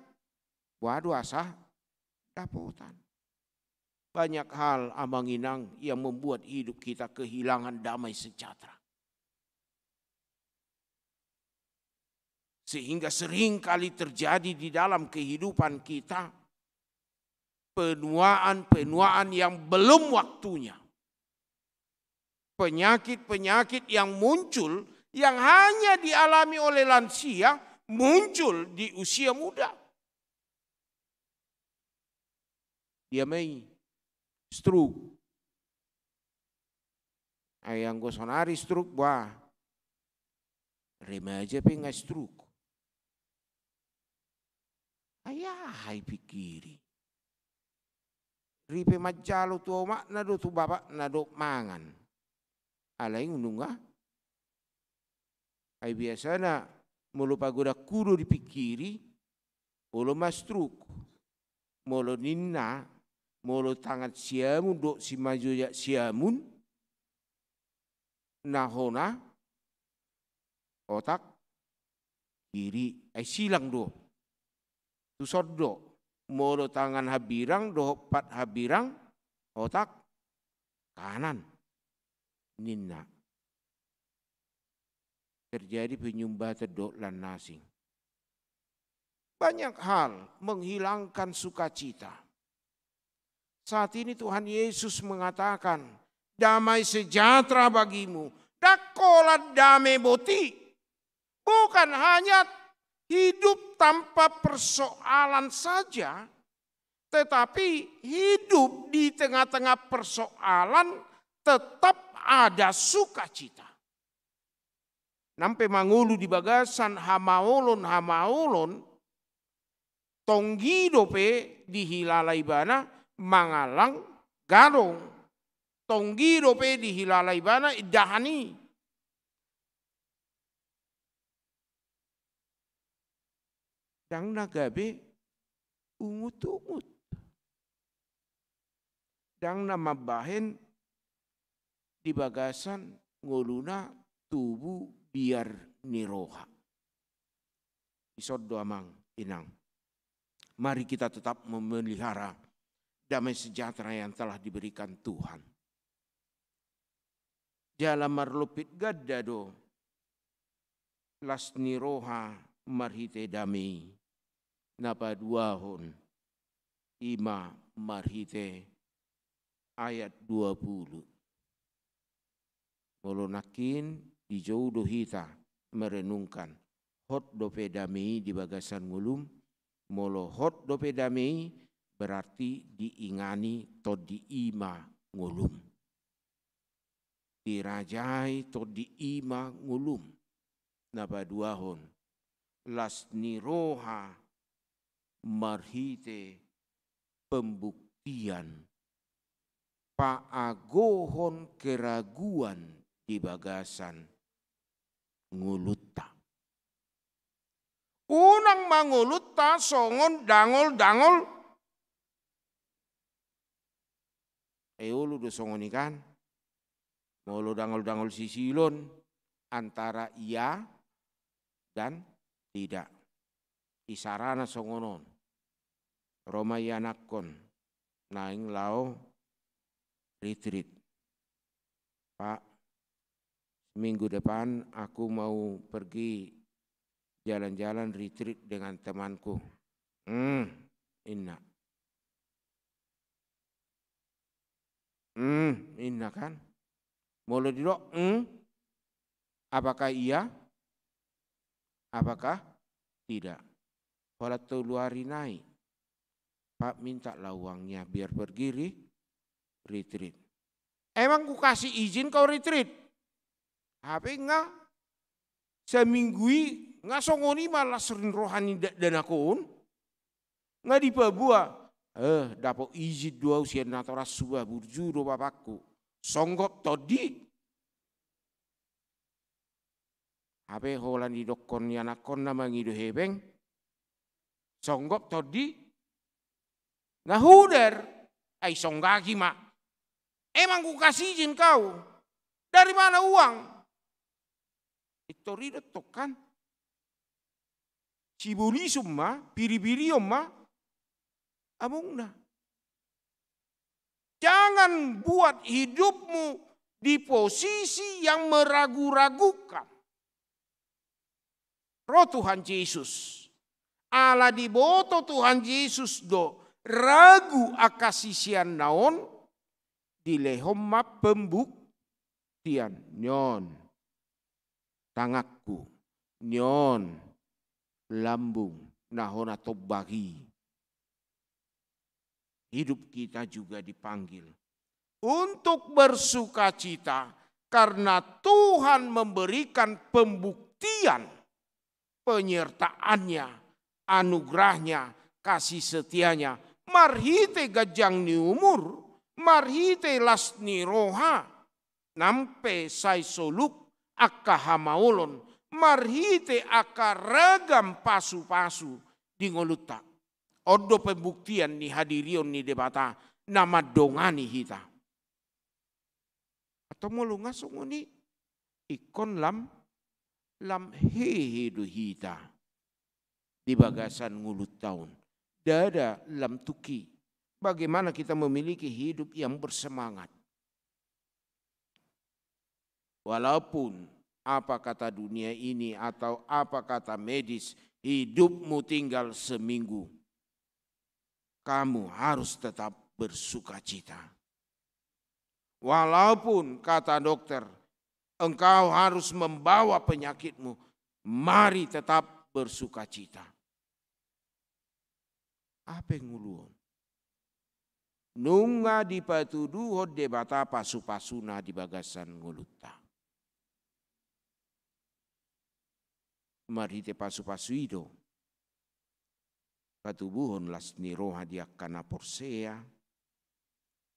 boha do asa dapotan. Banyak hal, amang inang, yang membuat hidup kita kehilangan damai sejahtera. Sehingga sering kali terjadi di dalam kehidupan kita penuaan-penuaan yang belum waktunya. Penyakit-penyakit yang muncul, yang hanya dialami oleh lansia, muncul di usia muda. Dia ma i stroke. Ai anggo sonari stroke, bah, remaja pe nga stroke. Ai aha i pikiri? Ripe manjalo tu omakna do, tu bapakna do mangan. Alai nunga. Ai biasana molo pagodangku do dipikiri, olo ma stroke. Molo ninna, molo tangan siamun do simanjojak siamun, na hona otak kiri, ai silang do. Tuson do, molo tangan hambirang dohot pat hambirang, otak kanan, ninna. Terjadi penyumbatan dohot lan asing. Banyak hal menghilangkan sukacita. Saat ini Tuhan Yesus mengatakan, "Damai sejahtera bagimu." Ndang holan dame boti. Bukan hanya hidup tanpa persoalan saja, tetapi hidup di tengah-tengah persoalan tetap ada sukacita. Nang pe mangolu di bagasan hamaolon-hamaolon, tonggi dope dihilala ibana mangallang gadong. Tonggi dope dihilala ibana indahan i. Ndang na gabe ungut-ungut. Ndang na mambahen di bagasan ngoluna tubu biar ni roha. Dison do amang inang. Mari kita tetap memelihara damai sejahtera yang telah diberikan Tuhan. Jala marlompit ganda do las ni roha marhite dame i. Na paduahon i ma marhite ayat dua pulu. Molo nangkin dijou do hita merenungkan, hot dope dame i di bagasan ngolum, molo hot dope dame i berarti diingani tondi i ma ngolum. Dirajai tondi i ma ngolum. Na paduahon, las ni roha marhite pembuktian, paagohon keraguan di bagasan ngolunta. Unang ma ngolunta songon dangol-dangol. Ai olo do songon i kan? Molo dangol-dangol sisilon antara iya dan tidak. Isarana songon on. Ro ma ianakhon naeng laho retreat. "Pak, minggu depan aku mau pergi jalan-jalan retreat dengan temanku." "Hmm," inna. "Hmm," inna kan. Molo didok, "Hmm," apakah iya? Apakah tidak? Holan tolu ari nai. "Pak, minta lah uangnya biar pergi ri-, retreat." "Emang kukasih izin kau retreat?" Hape nga saminggu i nga songon i ma las ni roha ni dakdanak on. Nga dipaboa, "Eh, dapot izin do au sian natorashu, bah, burju do bapakku." Songgop tondi. Hape holan didokkon ianakhonna mangido hepeng, songgop tondi. Na hudar, ai songgagi ma. Emang kukasih izin kau? Dari mana uang? Pintor i do tong kan. Sibolison ma, piripirion ma amongna. Jangan buat hidupmu di posisi yang meragu-ragukan. Ro Tuhan Jesus. Ala diboto Tuhan Jesus do ragu angka siseanna on, dilehon ma pembuktian. Ni on tanganku, ni on lambung na hona tombak i. Hidup kita juga dipanggil untuk bersukacita karena Tuhan memberikan pembuktian penyertaan-Nya, anugerah-Nya, kasih setia-Nya, marhite ganjang ni umur, marhite las ni roha, nang pe sai soluk angka hamaolon, marhite angka ragam pasu-pasu di ngolunta. On do pembuktian ni hadirion ni Debata na mandongani hita. Atau molo nga songon i, ingkon lam, lam hehe do hita di bagasan ngolunta on. Ndada lam tungki. Bagaimana kita memiliki hidup yang bersemangat? Walaupun apa kata dunia ini atau apa kata medis, hidupmu tinggal seminggu, kamu harus tetap bersukacita. Walaupun kata dokter, engkau harus membawa penyakitmu, mari tetap bersukacita. Aha pe ngolu on? Nunga dipatuduhon Debata pasu-pasuna di bagasan ngolunta. Marhite pasu-pasu i do patubuhon las ni roha di angka na porsea,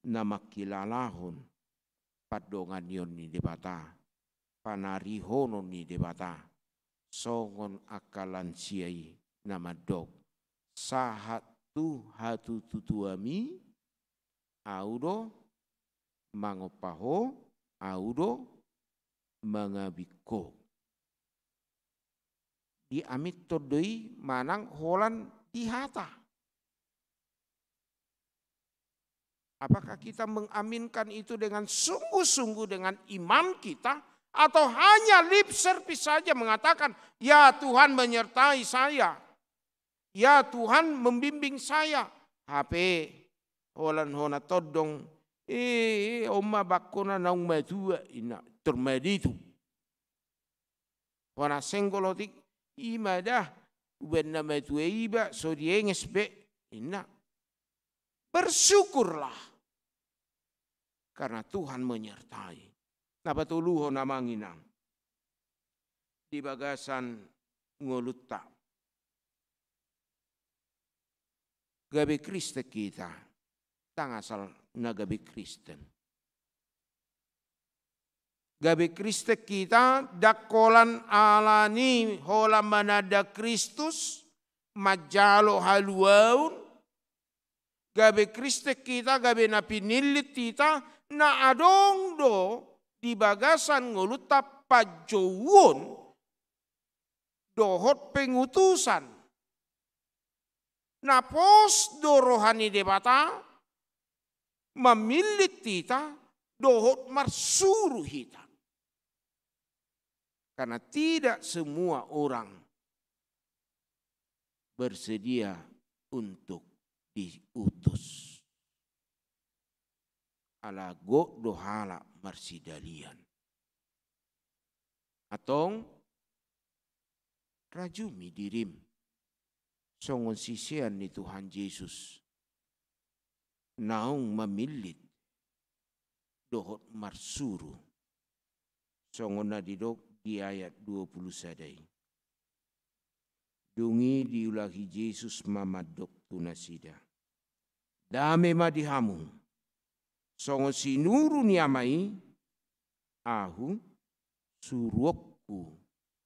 na mangkilalahon pandonganion ni Debata, panarihonon ni Debata, songon angka lansia i na mandok, sahat tu hatututuami, Ahu do mangompa ho, Ahu do mangabing ho. Diaminhon do i manang holan di hata. Apakah kita mengaminkan itu dengan sungguh-sungguh dengan iman kita, atau hanya lip service saja mengatakan, "Ya, Tuhan menyertai saya. Ya, Tuhan membimbing saya." Hape holan hona tondong, "Eh, on ma bangkona naung matua," inna, termadi tu. Hona senggol otik, "I ma da, umbahen na matua iba, so dienges be," inna. Bersyukurlah karena Tuhan menyertai. Na patoluhon, amang inang, di bagasan ngolunta. Gabe Kristen kita, ndang asal na gabe Kristen. Gabe Kristen kita, ndang holan alani holan mananda Kristus, manjalo haluaon. Gabe Kristen kita, gabe na pinillit hita, na adong do di bagasan ngolunta panjouon dohot pengutusan. Na pos do roha ni Debata mamillit hita dohot marsuru hita. Karena tidak semua orang bersedia untuk diutus. Ala gok do halak marsidalian. Antong, rajumi dirim songon sisean ni Tuhan Jesus naung mamillit dohot marsuru, songon na didok di ayat dua puluh sada i. Dung i diulahi Jesus ma mandok tu nasida, "Dame ma di hamu. Songon sinuru ni Ama i, Ahu suruonku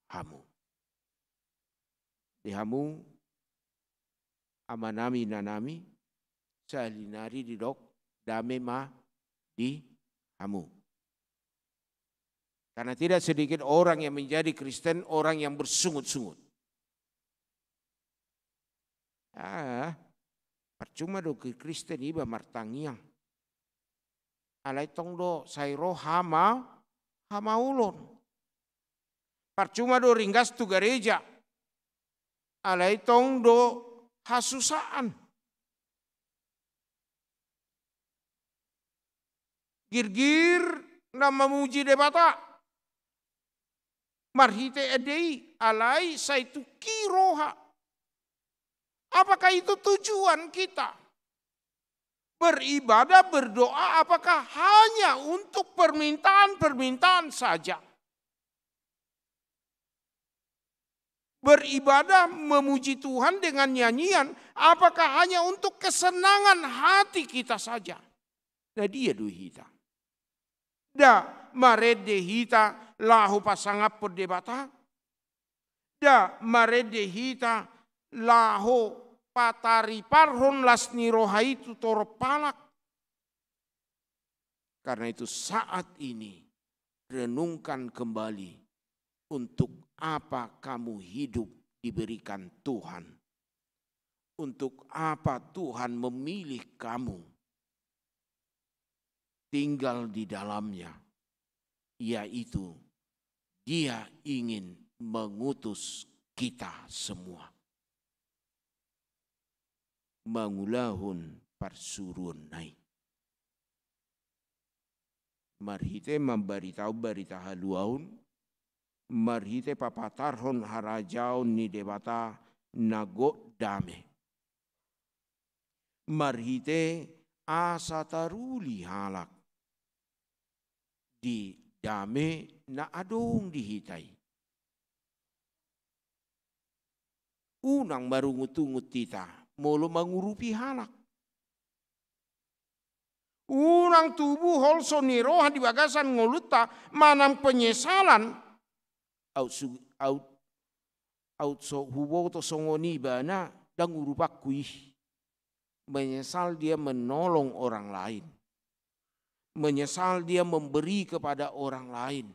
hamu." Di hamu amanami, inanami, sahali nari didok, "Dame ma di hamu. Karena tidak sedikit orang yang menjadi Kristen, orang yang bersungut-sungut. Ah, percuma do Kristen iba martangiang. Alai tong do sai ro hama, hamaolon. Percuma do ringgas tu gareja. Alai tong do hasusaan. Girgir na mamuji Debata marhite ende i, alai sai tungki roha. Apakah itu tujuan kita beribadah, berdoa, apakah hanya untuk permintaan-permintaan saja? Beribadah, memuji Tuhan dengan nyanyian, apakah hanya untuk kesenangan hati kita saja? Na dia do hita? Nda marende hita laho pasangaphon Debata? Nda marende hita laho patariparhon las ni roha i tu torop halak? Karena itu, saat ini renungkan kembali, untuk apa kamu hidup diberikan Tuhan? Untuk apa Tuhan memilih kamu tinggal di dalamnya? Yaitu Dia ingin mengutus kita semua mangulahon parsuruonna i. Marhite mambaritahon barita haluaon, marhite papatarhon harajaon ni Debata na gok dame. Marhite asa taruli halak di dame na adong di hita i. Unang marungutungut hita molo mangurupi halak. Unang tubu holso ni roha di bagasan ngolunta manang penyesalan. Aut su-, aut, aut so huboto songon i ibana, ndang urupanku i. Menyesal dia menolong orang lain. Menyesal dia memberi kepada orang lain.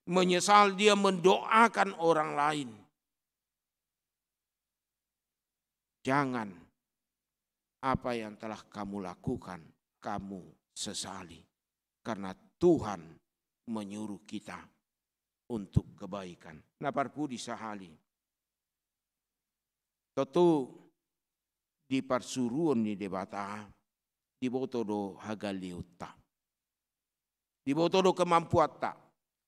Menyesal dia mendoakan orang lain. Jangan apa yang telah kamu lakukan, kamu sesali. Karena Tuhan menyuruh kita untuk kebaikan. Na parpudi sahali. Tontu di parsuruon ni Debata, diboto do hagaleonta. Diboto do kemampuanta.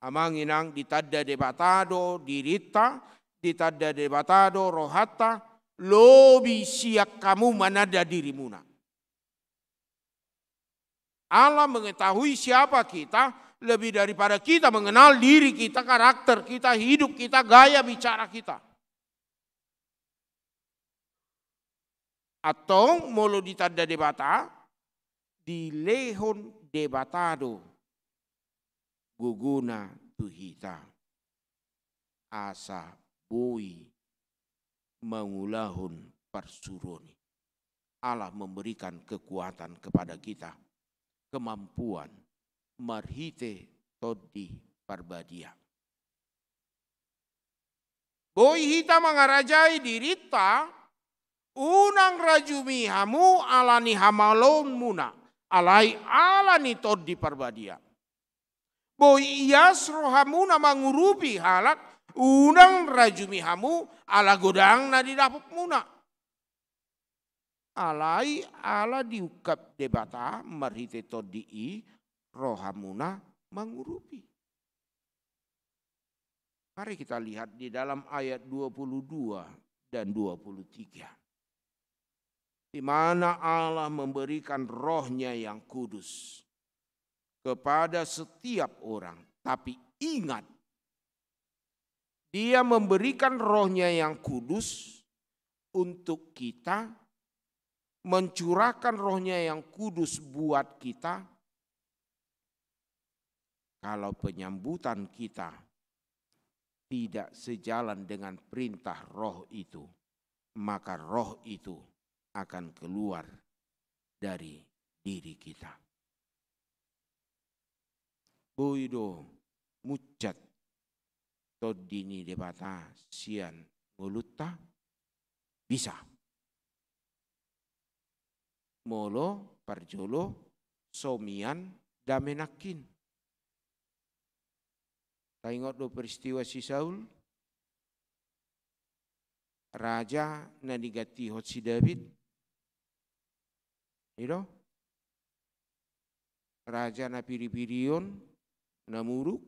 Amang inang, ditanda Debata do dirinta, ditanda Debata do rohanta, lobi sian hamu mananda dirimuna. Allah mengetahui siapa kita lebih daripada kita mengenal diri kita, karakter kita, hidup kita, gaya bicara kita. Antong molo ditanda Debata, dilehon Debata do gogona tu hita asa boi mangulahon parsuruon i. Allah memberikan kekuatan kepada kita, kemampuan marhite Tondi Parbadia. Boi hita mangarajai dirinta, unang rajumi hamu ala ni hamaolonmuna, alai ala ni Tondi Parbadia. Boi ias rohamuna mangurupi halak, unang rajumi hamu ala godang na didapotmuna. Alai ala diungkap Debata marhite Tondi i rohamuna mangurupi. Mari kita lihat di dalam ayat dua puluh dua dan dua puluh tiga. Di mana Allah memberikan Roh-Nya yang Kudus kepada setiap orang. Tapi ingat, Dia memberikan Roh-Nya yang Kudus untuk kita, mencurahkan Roh-Nya yang Kudus buat kita, kalau penyambutan kita tidak sejalan dengan perintah Roh itu, maka Roh itu akan keluar dari diri kita. Boi do munchat Tondi ni Debata sian ngolunta? Bisa. Molo parjolo so mian dame nangkin. Taingot do peristiwa si Saul, raja na digantihon si Daud. I do? Raja na piripirion, na muruk,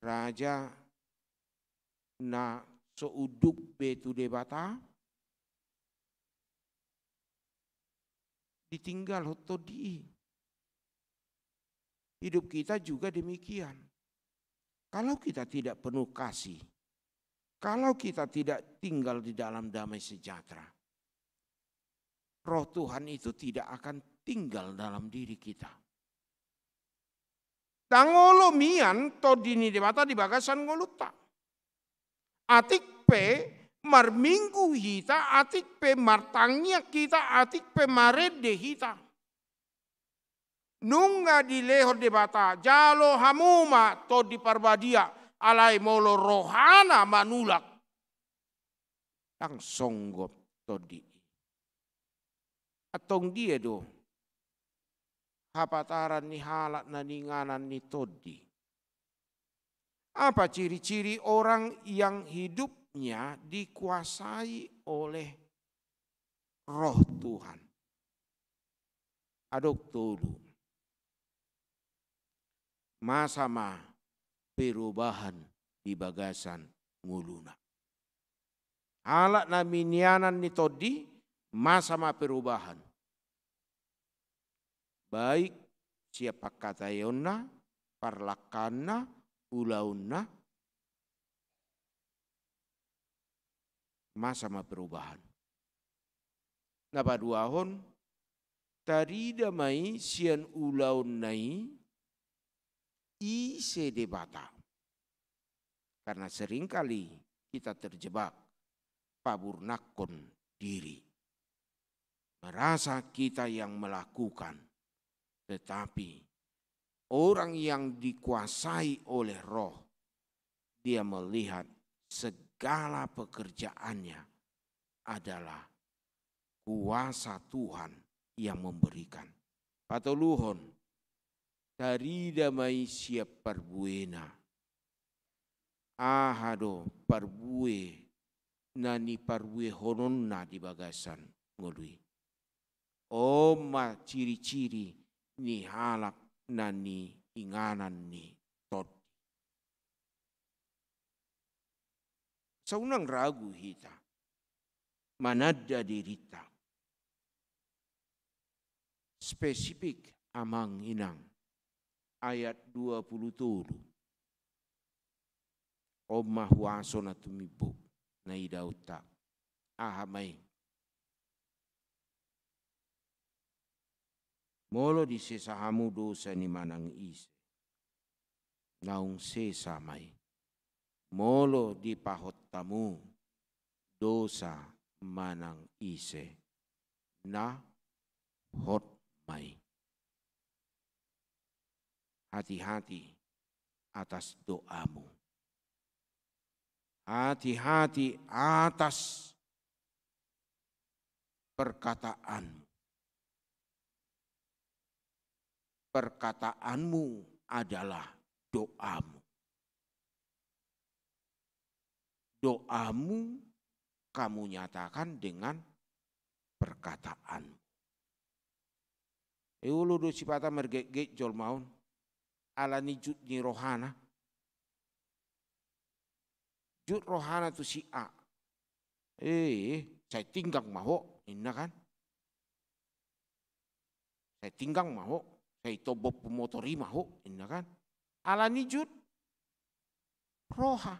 raja na so unduk be tu Debata, ditinggalhon Tondi i. Hidup kita juga demikian. Kalau kita tidak penuh kasih, kalau kita tidak tinggal di dalam damai sejahtera, Roh Tuhan itu tidak akan tinggal dalam diri kita. Ndang olo mian Tondi ni Debata di bagasan ngolunta. Atik pe marminggu hita, atik pe martangiang hita, atik pe marende hita, nunga dilehon Debata, jalo hamu ma Tondi Parbadia, alai molo rohana manulak, ndang songgop Tondi i. Antong dia do hapataran ni halak na niinganan ni Tondi? Apa ciri-ciri orang yang hidupnya dikuasai oleh Roh Tuhan? Adong tolu. Masa ma perubahan di bagasan ngoluna. Halak na niinganan ni Tondi, masa ma perubahan. Baik sian pangkataionna, parlangkana, ulaonna, masa ma perubahan. Na paduahon, tarida ma i sian ulaonna i ise Debata. Karena seringkali kita terjebak, paburnakon diri. Merasa kita yang melakukan, tetapi orang yang dikuasai oleh Roh, dia melihat segala pekerjaannya adalah kuasa Tuhan yang memberikan. Patoluhon, tarida ma i sian parbuena. Aha do parbue na niparbuehononna di bagasan ngolu i? On ma ciri-ciri ni halak na niinganan ni Tondi. Sai unang ragu hita mananda dirinta. Spesifik, amang inang, ayat dua pulu tolu. On ma huaso na tumimbo na idaonta. Aha ma i? Molo disesa hamu dosa ni manang ise, naung sesa ma i. Molo dipahot hamu dosa manang ise, na hot ma i. Hati-hati atas doamu. Hati-hati atas perkataanmu. Perkataanmu adalah doamu. Doamu kamu nyatakan dengan perkataanmu. E, olo do sipata margetget jolma on ala ni jut ni rohana. Jut rohana tu si A. E, sai tinggang ma ho, ninna kan. Sai tinggang ma ho, sai tombop motor i ma ho, ninna kan. Ala ni jut roha.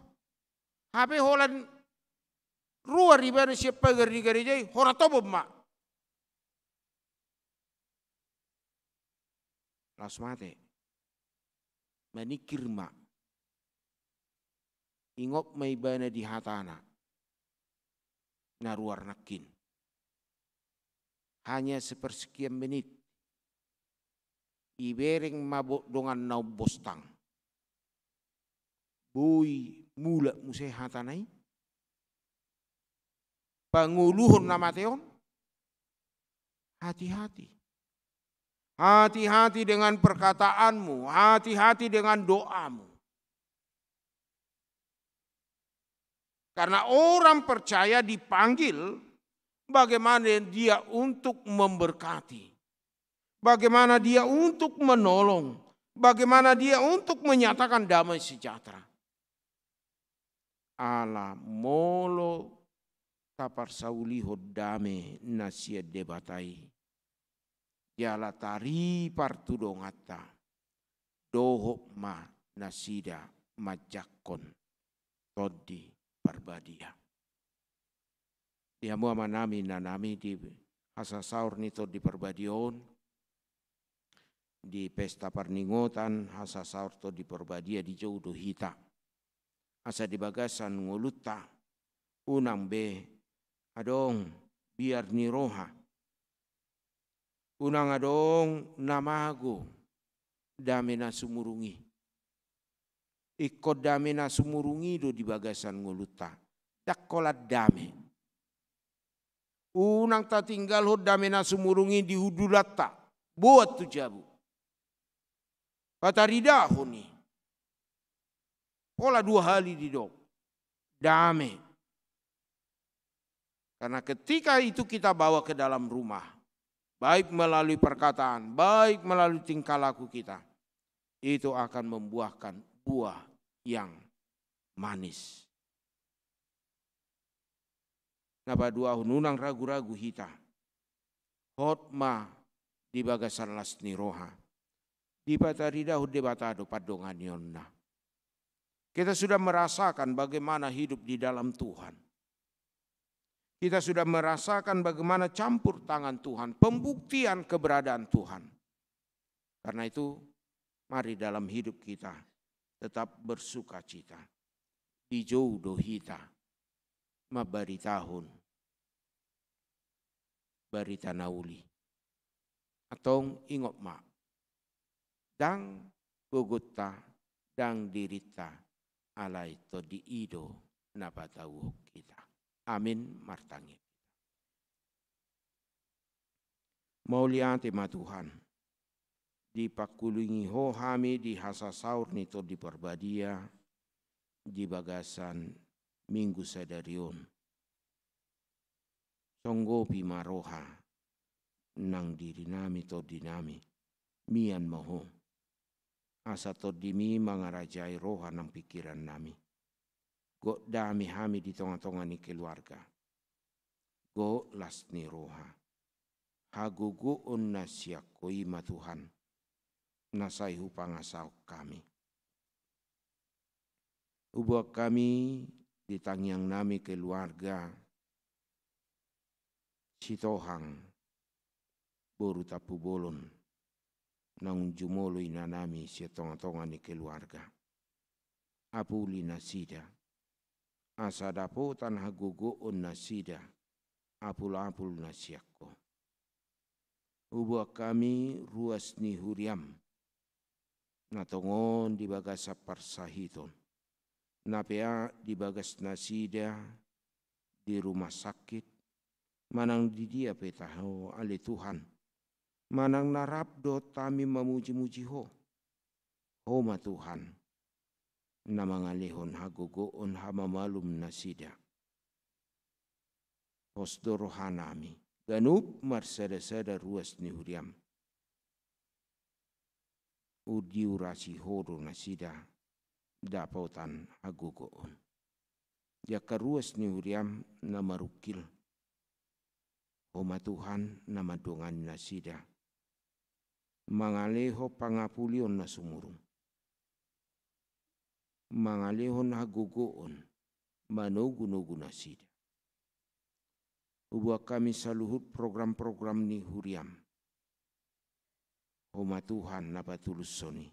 Hape holan ruar ibana sian pagar ni gareja i, hora tombop ma. Laos mate. Maningkir ma. Ingot ma ibana di hatana na ruar nangkin. Hanya sepersekian menit. ibereng ma bo-, dongan na ombostang. Boi mulak muse hatana i. Pangoluhon na mate on. Hati-hati. Hati-hati dengan perkataanmu, hati-hati dengan doamu. Karena orang percaya dipanggil bagaimana dia untuk memberkati, bagaimana dia untuk menolong, bagaimana dia untuk menyatakan damai sejahtera. Ala molo taparsaulihon dame na sian Debata i, jala taripar tu donganta, dohot ma nasida manjangkon Tondi Parbadia. Di hamu amanami, inanami, di hasasaor ni Tondi Parbadia on, di pesta parningotan hasasaor Tondi Parbadia dijou do hita. Asa di bagasan ngolunta, unang be adong biar ni roha. Unang adong na mago dame na sumurung i. Ingkon dame na sumurung i do di bagasan ngolunta. Ndang holan dame. Unang tatinggalhon dame na sumurung i di hundulanta. Boan tu jabu. Pataridahon i. Pola dua hali didok. Dame. Karena ketika itu kita bawa ke dalam rumah, baik melalui perkataan, baik melalui tingkah laku kita, itu akan membuahkan buah yang manis. Na paduahon, unang ragu-ragu hita. Hot ma di bagasan las ni roha. Dipataridahon Debata do pandonganionna. Kita sudah merasakan bagaimana hidup di dalam Tuhan. Kita sudah merasakan bagaimana campur tangan Tuhan, pembuktian keberadaan Tuhan. Karena itu, mari dalam hidup kita tetap bersukacita. Dijou do hita mambaritahon barita na uli. Antong ingot ma, ndang gogonta, ndang dirinta, alai Tondi i do na patauhon hita. Amin. Martangiang. Mauliate ma Tuhan, dipangkulingi Ho hami di hasasaor ni Tondi Parbadia di bagasan Minggu sadari on. Songgopi ma roha nang dirinami, tondinami, mian ma Ho. Asa Tondimi mangarajai roha nang pingkirannami. Gok dame hami di tongatonga ni keluarga. Gok las ni roha. Hagogoon na sian Ho i ma Tuhan, na sai hupangasahon hami. Huboan hami di tangiangnami keluarga Sitohang boru Tampubolon, naung jumolo inanami sian tongatonga ni keluarga. Apuli nasida, asa dapotan hagogoon nasida apulapul na sian Ho. Huboan hami ruas ni huriam, na tongon di bagasan parsahiton, na peak di bagas nasida di rumah sakit, manang di dia pe tahe ale Tuhan, manang na rap dohot hami mamujimuji Ho. Ho ma Tuhan, na mangalehon hagogoon hamamalum nasida. Pos do rohanami, ganup marsadasada ruas ni huriam. Diurasi Ho do nasida dapotan hagogoon. Di angka ruas ni huriam na marungkil, Ho ma Tuhan na mandongani nasida. Mangalehon pangapulion na sumurung. Mangalehon hagogoon manogunogu nasida. Huboan hami saluhut program-program ni huriam. Ho ma Tuhan na patulushon i.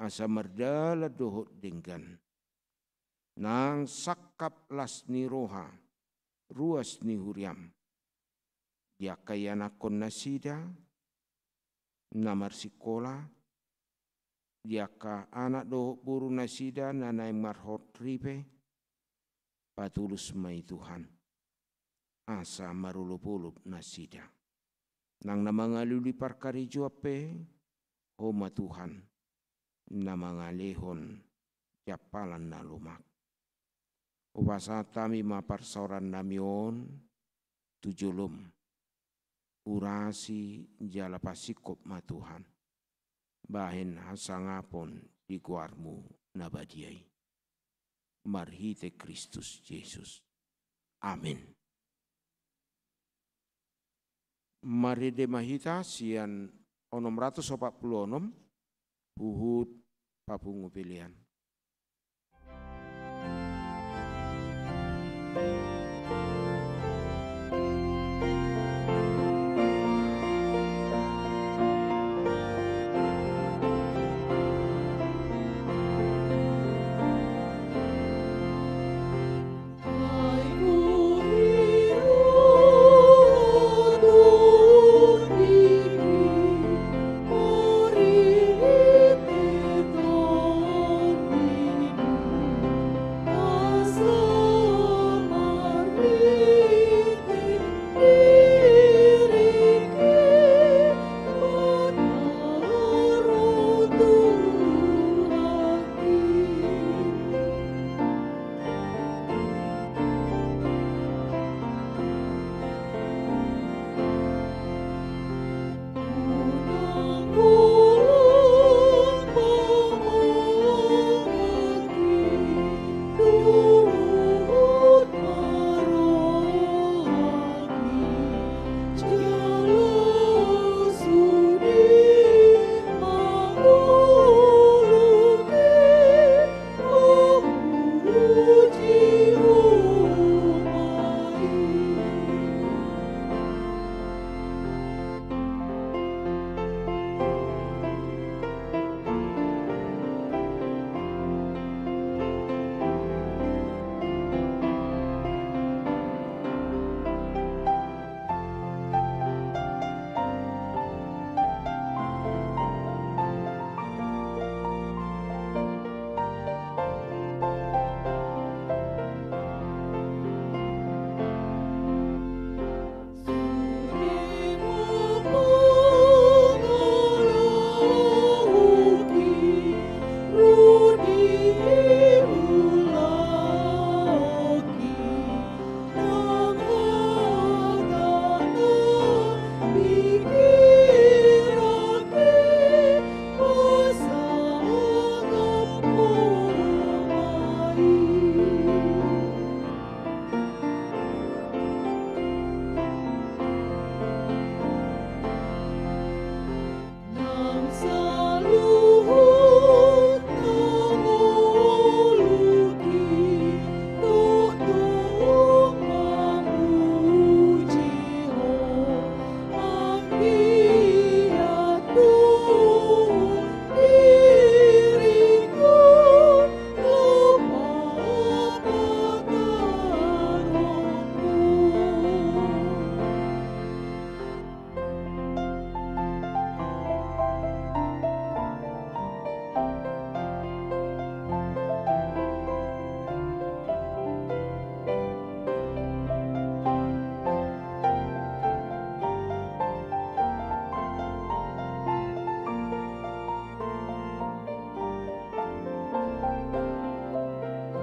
Asa mardalan dohot denggan. Nang sangkap las ni roha, ruas ni huriam. Di angka ianakhon nasida, na marsikola, di angka anak dohot boru nasida na naeng marhot ripe, patulus ma i Tuhan, asa marolopolop nasida. Nang na mangalului parkarejoan pe, Ho ma Tuhan, na mangalehon siampalan na lomak. Hupasahat hami ma parsaorannami on tu jolom. Urasi jala pasingkop ma Tuhan, bahen hasangapon di goarmu na badia i. Marhite Kristus Jesus. Amin. Marende ma hita sian onom ratus opat pulu onom, huhut papungu pelean.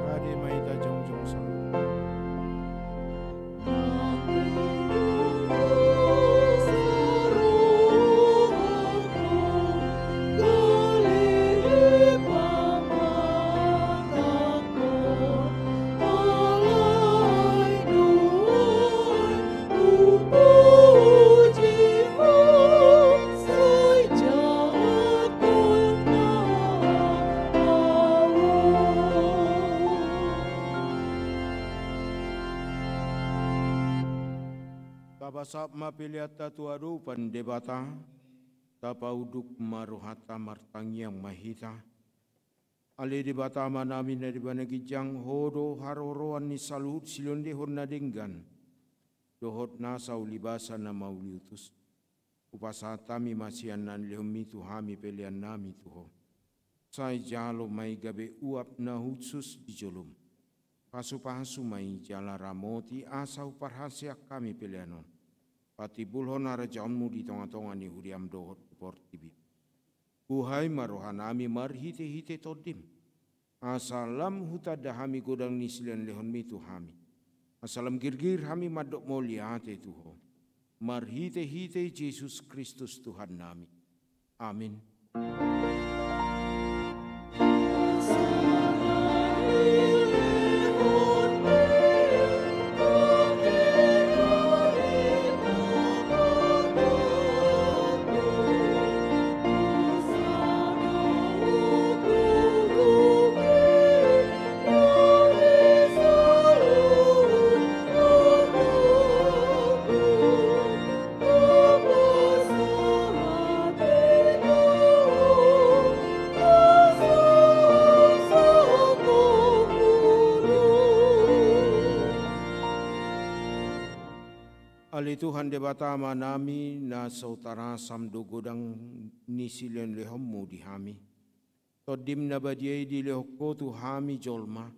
Rade ma hita jongjong saluhut. Tapasahat ma peleanta tu adopan Debata, tapaunduk ma rohanta, martangiang ma hita. Ale Debata Amanami na di banua ginjang, Ho do haroroan ni saluhut silehonlehon na denggan dohot nasa ulibasa na mauliutus. Hupasahat hami ma sian na nilehonmi tu hami peleannami tu Ho. Sai jalo ma i gabe uap na hushus di jolom. Pasupasu ma i jala ramoti asa huparhaseang hami pelean on. Patimbulhon harajaonmu di tongatonga ni huriam dohot di portibi. Buhai ma rohanami marhitehite Tondim. Asa lam hutanda hami godang ni silehonlehonmi tu hami. Asa lam girgir hami mandok mauliate tu Ho. Marhitehite Jesus Kristus Tuhannami. Amin. Ale Tuhan Debata Amanami, na so tarasam do godang ni silehonlehonmu di hami. Tondim na badia i dilehon Ho tu hami jolma,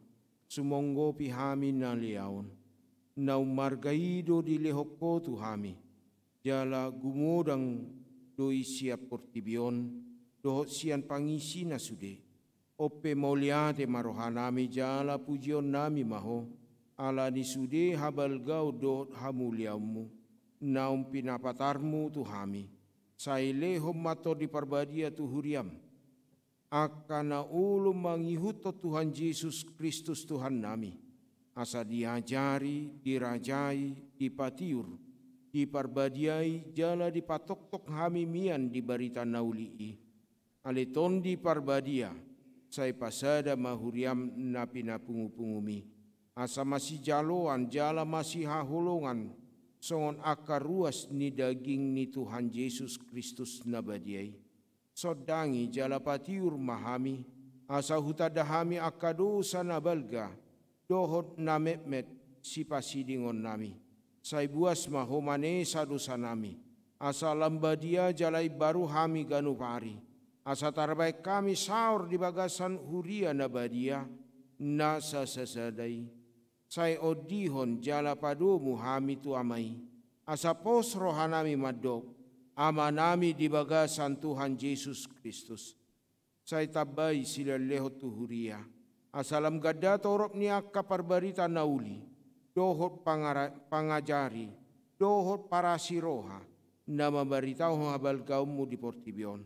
sumonggopi hami na leaon. Na ummarga i do dilehon Ho tu hami, jala gumodang do i sian portibi on, dohot sian pangisina sude. On pe mauliate ma rohanami jala pujionnami ma Ho, ala ni sude habalgaon dohot hamuliaonmu, naung pinapatarmu tu hami. Sai lehon ma Tondi Parbadia tu huriam, angka na olo mangihuthon Tuhan Jesus Kristus Tuhannami, asa diajari, dirajai, dipatiur, diparbadiai, jala dipatoktok hami mian di barita na uli i. Ale Tondi Parbadia, sai pasada ma huriam na pinapungupungumi, asa masijaloan jala masihaholongan, songon angka ruas ni daging ni Tuhan Jesus Kristus na badia i. Sondangi jala patiur ma hami, asa hutanda hami angka dosa na balga, dohot na metmet sipasidingonnami. Sai buas ma Ho manesa dosanami, asa lam badia jala imbaru hami ganup ari, asa tarbahen hami saor di bagasan huria na badia, na sasasada i. Sai ondihon jala padomu hami tu Ama i, asa pos rohanami mandok, Amanami di bagasan Tuhan Jesus Kristus. Sai tambai silehonlehon tu huria, asa lam ganda torop ni angka parbarita na uli, dohot pangara-, pangajari, dohot parasi roha, na mambaritahon habalgaonmu di portibi on.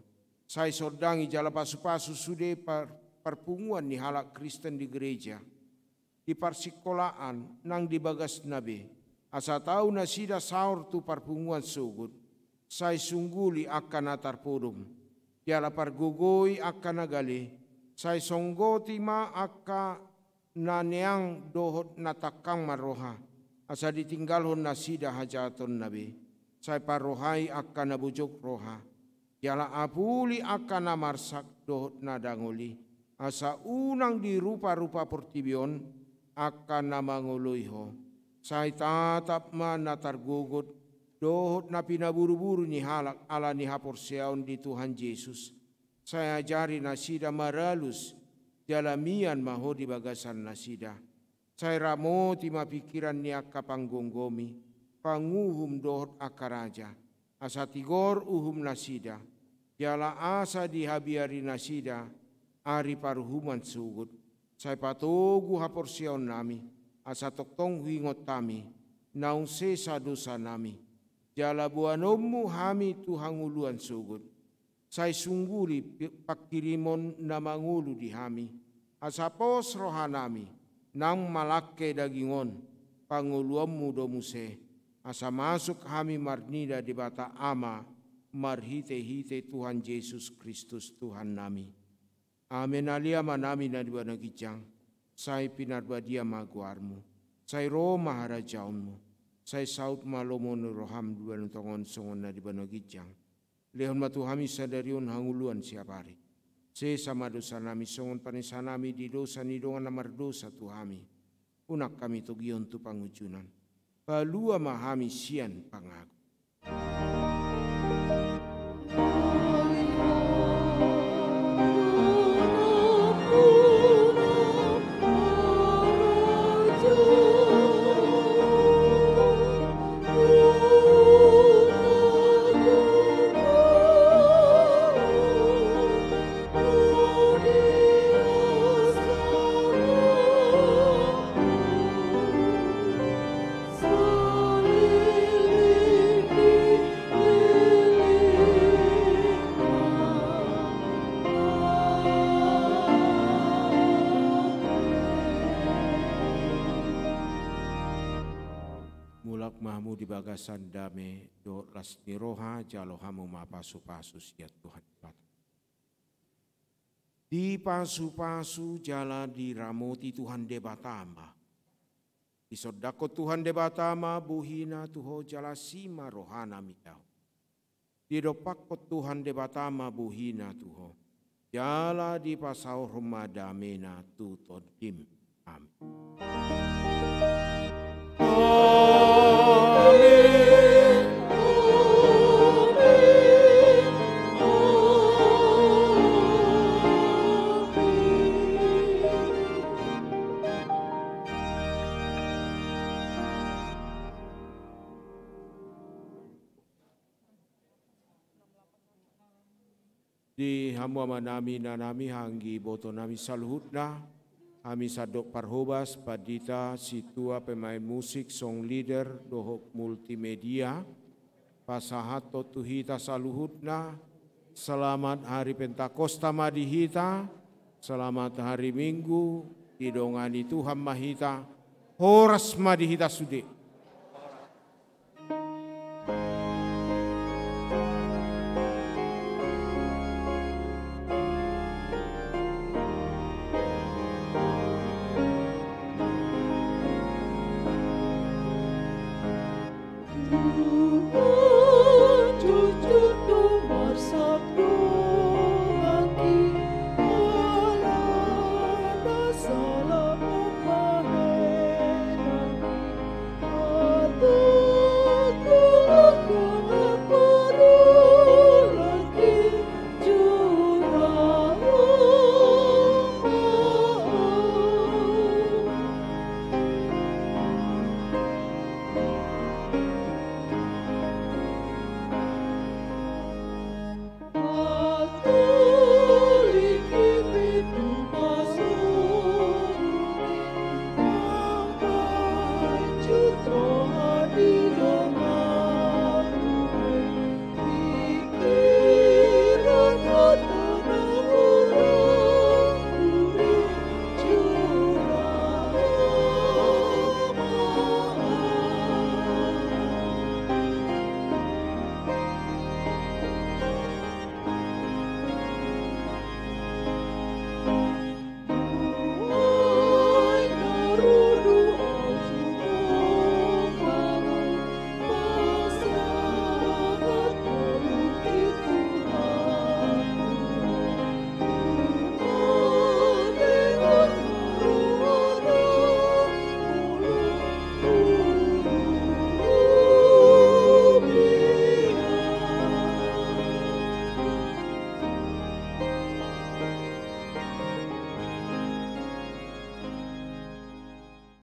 Sai sondangi jala pasupasu sude par-, parpunguan ni halak Kristen di gereja, di parsingkolaan nang di bagasna be, asa tau nasida saor tu parpunguan sogot. Sai sungguli angka na tarpodom, jala pargogoi angka na gale. Sai songgoti ma angka na neang dohot na tangkang marroha, asa ditinggalhon nasida hajahatonna be. Sai parrohai angka na bojok roha, jala apuli angka na marsak dohot na dangol i, asa unang diruparupa portibi on angka na mangoloi Ho. Sai tatap ma na targogot dohot na pinaburuburu ni halak ala ni haporseaon di Tuhan Jesus. Sai ajari nasida maralus, jala mian ma Ho di bagasan nasida. Sai ramoti ma pingkiran ni angka panggomgomi, panguhum dohot angka raja, asa tigor uhum nasida, jala asa dihabiari nasida ari paruhuman sogot. Sai patogu haporseaonnami, asa tongtong huingot hami naung sesa dosanami, jala boanonmu hami tu hangoluan sogot. Sai sungguli pi-, pangkirimon na mangolu di hami, asa pos rohanami, naung malangke daging on, pangoluanmu do muse, asa masuk hami marnida Debata Ama, marhitehite Tuhan Jesus Kristus Tuhannami. Amen. Ale Amanami na di banua ginjang, sai pinarbadia ma goarmu, sai ro ma harajaonmu, sai saut ma lomo ni roham di banua tonga on songon na di banua ginjang. Lehon ma tu hami sadari on hangoluan siapari. Sesa ma dosanami songon panesanami di dosa ni dongan na mardosa tu hami. Unang hami togihon tu pangunjunan. Palua ma hami sian pangago. ma hamu di bagasan dame dohot las ni roha, jalo hamu ma pasupasu sian Tuhan Debata. Dipasupasu jala diramoti Tuhan Debata ma. Disondangkon Tuhan Debata ma bohina tu ho jala asi ma rohana mida ho. Didompakkon Tuhan Debata ma bohina tu ho. Jala dipasaorhon ma damena tu tondim. Amin. Di hamu amanami, inanami, anggi ibotonami saluhutna, hami sandok parhobas, pandita, sintua, pemain musik, song leader, dohot multimedia, pasahathon tu hita saluhutna, selamat hari Pentakosta ma di hita, selamat hari Minggu, didongani Tuhan ma hita, horas ma di hita sude.